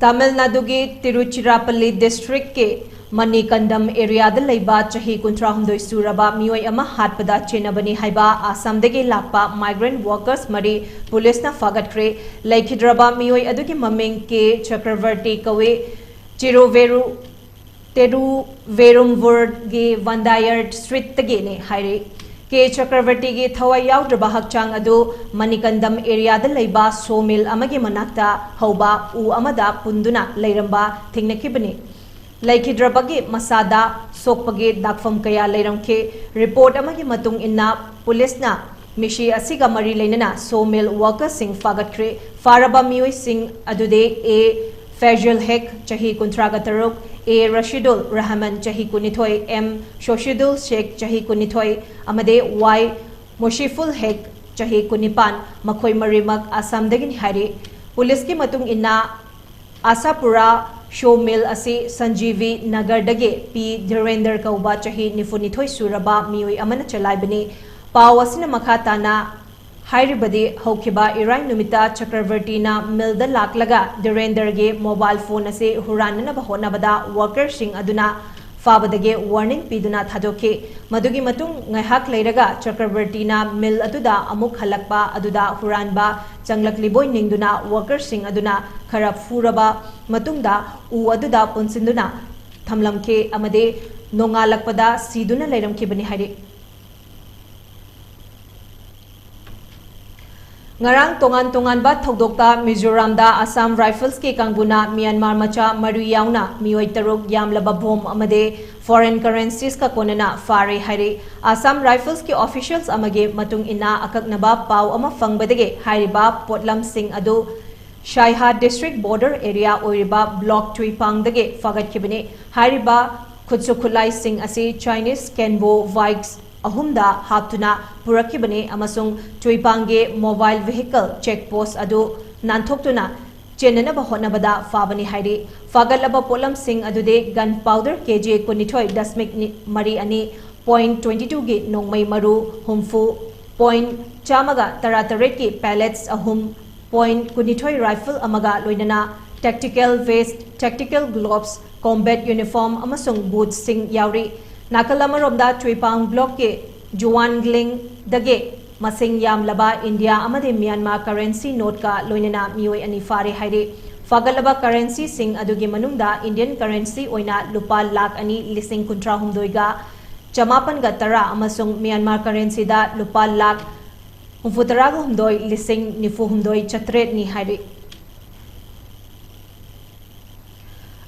ꯇꯥꯃꯤꯜ ꯅꯥꯗꯨꯒꯤ ꯇꯤꯔꯨꯆꯤꯔꯥꯄꯜꯂꯤ ꯗꯤꯁꯇ꯭ꯔꯤꯛꯀꯤ ꯃꯅꯤꯀꯟꯗꯝ ꯑꯦꯔꯤꯌꯥꯗ ꯂꯩꯕ ꯆꯍꯤ ꯀꯨꯟꯊ꯭ꯔꯥꯍꯨꯝꯗꯣꯏ ꯁꯨꯔꯕ ꯃꯤꯑꯣꯏ ꯑꯃ ꯍꯥꯠꯄꯗ ꯆꯦꯟꯅꯕꯅꯤ ꯍꯥꯏꯕ ꯑꯁꯥꯝꯗꯒꯤ ꯂꯥꯛꯄ ꯃꯥꯏꯒ꯭ꯔꯦꯟꯠ ꯋꯥꯔꯀꯔꯁ ꯃꯔꯤ ꯄꯨꯂꯤꯁꯅ ꯐꯥꯒꯠꯈ꯭ꯔꯦ꯫ ꯂꯩꯈꯤꯗ꯭ꯔꯕ ꯃꯤꯑꯣꯏ ꯑꯗꯨꯒꯤ ꯃꯃꯤꯡ ꯀꯦ ꯆꯀ꯭ꯔꯕꯔꯇꯤ ꯀꯧꯏ꯫ ꯆꯤꯔꯨꯚꯦꯔꯨ ꯇꯦꯔꯨ ꯚꯦꯔꯨꯝꯕꯨꯔꯒꯤ ꯋꯥꯟꯗꯥꯌꯔ ꯗꯤꯁꯇ꯭ꯔꯤꯛꯇꯒꯤꯅꯤ ꯍꯥꯏꯔꯤ꯫ ꯀꯦ ꯆꯀ꯭ꯔꯕꯔꯇꯤꯒꯤ ꯊꯋꯥꯏ ꯌꯥꯎꯗ꯭ꯔꯕ ꯍꯛꯆꯥꯡ ꯑꯗꯨ ꯃꯅꯤꯀꯟꯗꯝ ꯑꯦꯔꯤꯌꯥꯗ ꯂꯩꯕ ꯁꯣ ꯃꯤꯜ ꯑꯃꯒꯤ ꯃꯅꯥꯛꯇ ꯍꯧꯕ ꯎ ꯑꯃꯗ ꯄꯨꯟꯗꯨꯅ ꯂꯩꯔꯝꯕ ꯊꯦꯡꯅꯈꯤꯕꯅꯤ꯫ ꯂꯩꯈꯤꯗ꯭ꯔꯕꯒꯤ ꯃꯁꯥꯗ ꯁꯣꯛꯄꯒꯤ ꯗꯥꯛꯐꯝ ꯀꯌꯥ ꯂꯩꯔꯝꯈꯤ꯫ ꯔꯤꯄꯣꯔꯠ ꯑꯃꯒꯤ ꯃꯇꯨꯡ ꯏꯟꯅ ꯄꯨꯂꯤꯁꯅ ꯃꯤꯁꯤ ꯑꯁꯤꯒ ꯃꯔꯤ ꯂꯩꯅꯅ ꯁꯣ ꯃꯤꯜ ꯋꯥꯔꯀꯔꯁꯤꯡ ꯐꯥꯒꯠꯈ꯭ꯔꯦ꯫ ꯐꯥꯔꯕ ꯃꯤꯑꯣꯏꯁꯤꯡ ꯑꯗꯨꯗꯤ ꯑꯦ ꯐꯦꯖꯨꯜ ꯍꯦꯛ, ꯆꯍꯤ ꯀꯨꯟꯊ꯭ꯔꯥꯒ ꯇꯔꯨꯛ, ꯑꯦ ꯔꯁꯤꯗꯨꯜ ꯔꯍꯃꯟ, ꯆꯍꯤ ꯀꯨꯟꯅꯤꯊꯣꯏ, ꯑꯦꯝ ꯁꯣꯁꯤꯗꯨꯜ ꯁꯦꯛ, ꯆꯍꯤ ꯀꯨꯟꯅꯤꯊꯣꯏ, ꯑꯃꯗꯤ ꯋꯥꯏ ꯃꯨꯁꯤꯐꯨꯜ ꯍꯦꯛ, ꯆꯍꯤ ꯀꯨꯟꯅꯤꯄꯥꯟ, ꯃꯈꯣꯏ ꯃꯔꯤꯃꯛ ꯑꯁꯥꯝꯗꯒꯤꯅꯤ ꯍꯥꯏꯔꯤ꯫ ꯄꯨꯂꯤꯁꯀꯤ ꯃꯇꯨꯡ ꯏꯟꯅ, ꯑꯁꯥꯄꯨꯔꯥ ꯁꯣ ꯃꯤꯜ ꯑꯁꯤ ꯁꯟꯖꯤꯚꯤ ꯅꯒꯔꯗꯒꯤ ꯄꯤ ꯙꯤꯔꯦꯟꯗꯔ ꯀꯧꯕ ꯆꯍꯤ ꯅꯤꯐꯨꯅꯤꯊꯣꯏ ꯁꯨꯔꯕ ꯃꯤꯑꯣꯏ ꯑꯃꯅ ꯆꯂꯥꯏꯕꯅꯤ꯫ ꯄꯥꯎ ꯑꯁꯤꯅ ꯃꯈꯥ ꯇꯥꯅ ꯍꯥꯏꯔꯤꯕꯗꯤ, ꯍꯧꯈꯤꯕ ꯏꯔꯥꯏ ꯅꯨꯃꯤꯠꯇ ꯆꯀ꯭ꯔꯕꯔꯇꯤꯅ ꯃꯤꯜꯗ ꯂꯥꯛꯂꯒ ꯙꯤꯔꯦꯟꯗꯔꯒꯤ ꯃꯣꯕꯥꯏꯜ ꯐꯣꯟ ꯑꯁꯤ ꯍꯨꯔꯥꯟꯅꯅꯕ ꯍꯣꯠꯅꯕꯗ ꯋꯥꯔꯀꯔꯁꯤꯡ ꯑꯗꯨꯅ ꯄꯥꯕꯗꯒꯤ warning ꯄꯤꯗꯨꯅ ꯊꯥꯗꯣꯛꯈꯤ꯫ ꯃꯗꯨꯒꯤ ꯃꯇꯨꯡ ꯉꯥꯏꯍꯥꯛ ꯂꯩꯔꯒ ꯆꯀ꯭ꯔꯕꯔꯇꯤꯅ mill ꯑꯗꯨꯗ ꯑꯃꯨꯛ ꯍꯜꯂꯛꯄ ꯑꯗꯨꯗ ꯍꯨꯔꯥꯟꯕ ꯆꯪꯂꯛꯂꯤꯕꯣꯏ ꯅꯤꯡꯗꯨꯅ workerꯁꯤꯡ ꯑꯗꯨꯅ ꯈꯔ ꯐꯨꯔꯕ ꯃꯇꯨꯡꯗ ꯎ ꯑꯗꯨꯗ ꯄꯨꯟꯁꯤꯟꯗꯨꯅ ꯊꯝꯂꯝꯈꯤ ꯑꯃꯗꯤ ꯅꯣꯡꯉꯥꯜꯂꯛꯄꯗ ꯁꯤꯗꯨꯅ ꯂꯩꯔꯝꯈꯤꯕꯅꯤ ꯍꯥꯏꯔꯤ꯫ ꯉꯔꯥꯡ ꯇꯣꯉꯥꯟ ꯇꯣꯉꯥꯟꯕ ꯊꯧꯗꯣꯛꯇ ꯃꯤꯖꯣꯔꯥꯝꯗ Assam Riflesꯀꯤ ꯀꯥꯡꯕꯨꯅ ꯃ꯭ꯌꯥꯟꯃꯥꯔ ꯃꯆꯥ ꯃꯔꯤ ꯌꯥꯎꯅ ꯃꯤꯑꯣꯏ ꯇꯔꯨꯛ ꯌꯥꯝꯂꯕ bomb ꯑꯃꯗꯤ foreign currenciesꯀ ꯀꯣꯟꯅꯅ ꯐꯥꯔꯦ ꯍꯥꯏꯔꯤ꯫ Assam Riflesꯀꯤ officials ꯑꯃꯒꯤ ꯃꯇꯨꯡ ꯏꯟꯅ, ꯑꯀꯛꯅꯕ ꯄꯥꯎ ꯑꯃ ꯐꯪꯕꯗꯒꯤ ꯍꯥꯏꯔꯤꯕ ꯄꯣꯠꯂꯝꯁꯤꯡ ꯑꯗꯨ ꯁꯥꯏꯍꯥ district border area ꯑꯣꯏꯔꯤꯕ block ꯇꯨꯏꯄꯥꯡꯗꯒꯤ ꯐꯥꯒꯠꯈꯤꯕꯅꯤ꯫ ꯍꯥꯏꯔꯤꯕ ꯈꯨꯠꯁꯨ ꯈꯨꯠꯂꯥꯏꯁꯤꯡ ꯑꯁꯤ Chinese Kenbo bikes ꯑꯍꯨꯝꯗ ꯍꯥꯞꯇꯨꯅ ꯄꯨꯔꯛꯈꯤꯕꯅꯤ ꯑꯃꯁꯨꯡ ꯇꯨꯏꯄꯥꯡꯒꯤ mobile vehicle check post ꯑꯗꯨ ꯅꯥꯟꯊꯣꯛꯇꯨꯅ ꯆꯦꯟꯅꯅꯕ ꯍꯣꯠꯅꯕꯗ ꯐꯥꯕꯅꯤ ꯍꯥꯏꯔꯤ꯫ ꯐꯥꯒꯠꯂꯕ ꯄꯣꯠꯂꯝꯁꯤꯡ ꯑꯗꯨꯗꯤ gun powder kg ꯀꯨꯟꯅꯤꯊꯣꯏ ꯗꯁꯃꯤꯛ ꯃꯔꯤ ꯑꯅꯤ, point twenty twoꯒꯤ ꯅꯣꯡꯃꯩ ꯃꯔꯨ ꯍꯨꯝꯐꯨ, point ꯆꯥꯝꯃꯒ ꯇꯔꯥꯇꯔꯦꯠꯀꯤ pellets ꯑꯍꯨꯝ, point ꯀꯨꯟꯅꯤꯊꯣꯏ rifle ꯑꯃꯒ ꯂꯣꯏꯅꯅ tactical vest, tactical gloves, combat uniform ꯑꯃꯁꯨꯡ bootsꯁꯤꯡ ꯌꯥꯎꯔꯤ꯫ ꯅꯥꯀꯜ ꯑꯃꯔꯣꯝꯗ ꯇꯨꯏꯄꯥꯡ blockꯀꯤ ꯖꯨꯋꯥꯟꯒ꯭ꯂꯤꯡꯗꯒꯤ ꯃꯁꯤꯡ ꯌꯥꯝꯂꯕ ꯏꯟꯗꯤꯌꯥ ꯑꯃꯗꯤ ꯃ꯭ꯌꯥꯟꯃꯥꯔ currency noteꯀ ꯂꯣꯏꯅꯅ ꯃꯤꯑꯣꯏ ꯑꯅꯤ ꯐꯥꯔꯦ ꯍꯥꯏꯔꯤ꯫ ꯐꯥꯒꯠꯂꯕ currencyꯁꯤꯡ ꯑꯗꯨꯒꯤ ꯃꯅꯨꯡꯗ Indian currency ꯑꯣꯏꯅ ꯂꯨꯄꯥ ꯂꯥꯈ ꯑꯅꯤ ꯂꯤꯁꯤꯡ ꯀꯨꯟꯊ꯭ꯔꯥ ꯍꯨꯝꯗꯣꯏꯒ ꯆꯃꯥꯄꯟꯒ ꯇꯔꯥ ꯑꯃꯁꯨꯡ ꯃ꯭ꯌꯥꯟꯃꯥꯔ currencyꯗ ꯂꯨꯄꯥ ꯂꯥꯈ ꯍꯨꯝꯐꯨꯇꯔꯥꯒ ꯍꯨꯝꯗꯣꯏ ꯂꯤꯁꯤꯡ ꯅꯤꯐꯨ ꯍꯨꯝꯗꯣꯏ ꯆꯥꯇ꯭ꯔꯦꯠꯅꯤ ꯍꯥꯏꯔꯤ꯫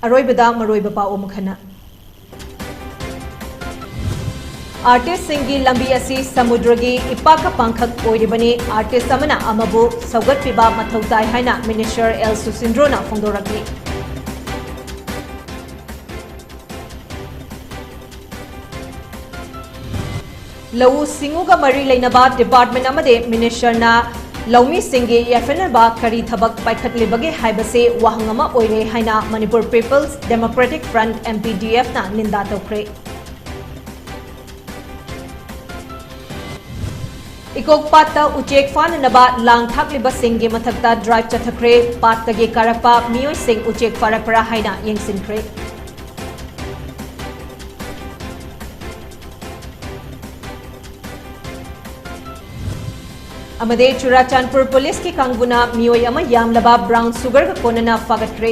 ꯑꯔꯣꯏꯕꯗ ꯃꯔꯨꯑꯣꯏꯕ ꯄꯥꯎ ꯑꯃꯨꯛ ꯍꯟꯅ꯫ Artistꯁꯤꯡꯒꯤ ꯂꯝꯕꯤ ꯑꯁꯤ ꯁꯃꯨꯗ꯭ꯔꯒꯤ ꯏꯄꯥꯛꯀ ꯄꯥꯡꯈꯛ ꯑꯣꯏꯔꯤꯕꯅꯤ, artist ꯑꯃꯅ ꯑꯃꯕꯨ ꯁꯧꯒꯠꯄꯤꯕ ꯃꯊꯧ ꯇꯥꯏ ꯍꯥꯏꯅ Minister ꯑꯦꯜ ꯁꯨꯁꯤꯟꯗ꯭ꯔꯣꯅ ꯐꯣꯡꯗꯣꯔꯛꯂꯤ꯫ ꯂꯧꯎ ꯁꯤꯡꯎꯒ ꯃꯔꯤ ꯂꯩꯅꯕ department ꯑꯃꯗꯤ ministerꯅ ꯂꯧꯃꯤꯁꯤꯡꯒꯤ ꯌꯥꯏꯐꯅꯕ ꯀꯔꯤ ꯊꯕꯛ ꯄꯥꯏꯈꯠꯂꯤꯕꯒꯦ ꯍꯥꯏꯕꯁꯤ ꯋꯥꯍꯪ ꯑꯃ ꯑꯣꯏꯔꯦ ꯍꯥꯏꯅ Manipur People's Democratic Front, MPDFꯅ ꯅꯤꯟꯗꯥ ꯇꯧꯈ꯭ꯔꯦ꯫ ꯏꯀꯣꯛ ꯄꯥꯠꯇ ꯎꯆꯦꯛ ꯐꯥꯅꯅꯕ ꯂꯥꯡ ꯊꯥꯛꯂꯤꯕꯁꯤꯡꯒꯤ ꯃꯊꯛꯇ drive ꯆꯠꯊꯈ꯭ꯔꯦ꯫ ꯄꯥꯠꯇꯒꯤ ꯀꯥꯔꯛꯄ ꯃꯤꯑꯣꯏꯁꯤꯡ ꯎꯆꯦꯛ ꯐꯥꯔꯛꯄ꯭ꯔꯥ ꯍꯥꯏꯅ ꯌꯦꯡꯁꯤꯟꯈ꯭ꯔꯦ꯫ ꯑꯃꯗꯤ ꯆꯨꯔꯥꯆꯥꯟꯄꯨꯔ ꯄꯨꯂꯤꯁꯀꯤ ꯀꯥꯡꯕꯨꯅ ꯃꯤꯑꯣꯏ ꯑꯃ ꯌꯥꯝꯂꯕ ꯕ꯭ꯔꯥꯎꯟ ꯁꯨꯒꯔꯒ ꯀꯣꯟꯅꯅ ꯐꯥꯒꯠꯈ꯭ꯔꯦ꯫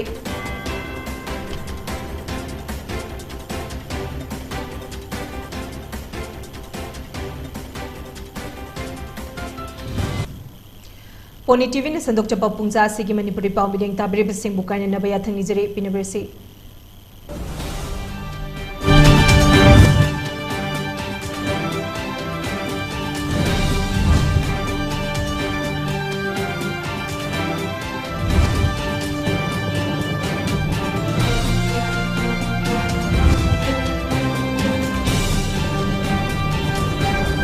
ꯄꯣꯅꯤ ꯇꯤꯚꯤꯅ ꯁꯟꯗꯣꯛꯆꯕ ꯄꯨꯡꯖꯥ ꯑꯁꯤꯒꯤ ꯃꯅꯤꯄꯨꯔꯤ ꯄꯥꯎ ꯃꯤꯠꯌꯦꯡ ꯇꯥꯕꯤꯔꯤꯕꯁꯤꯡꯕꯨ ꯀꯥꯏꯅꯅꯕ ꯌꯥꯊꯪ ꯅꯤꯖꯔꯤ꯫ ꯄꯤꯅꯕꯤꯔꯁꯤ꯫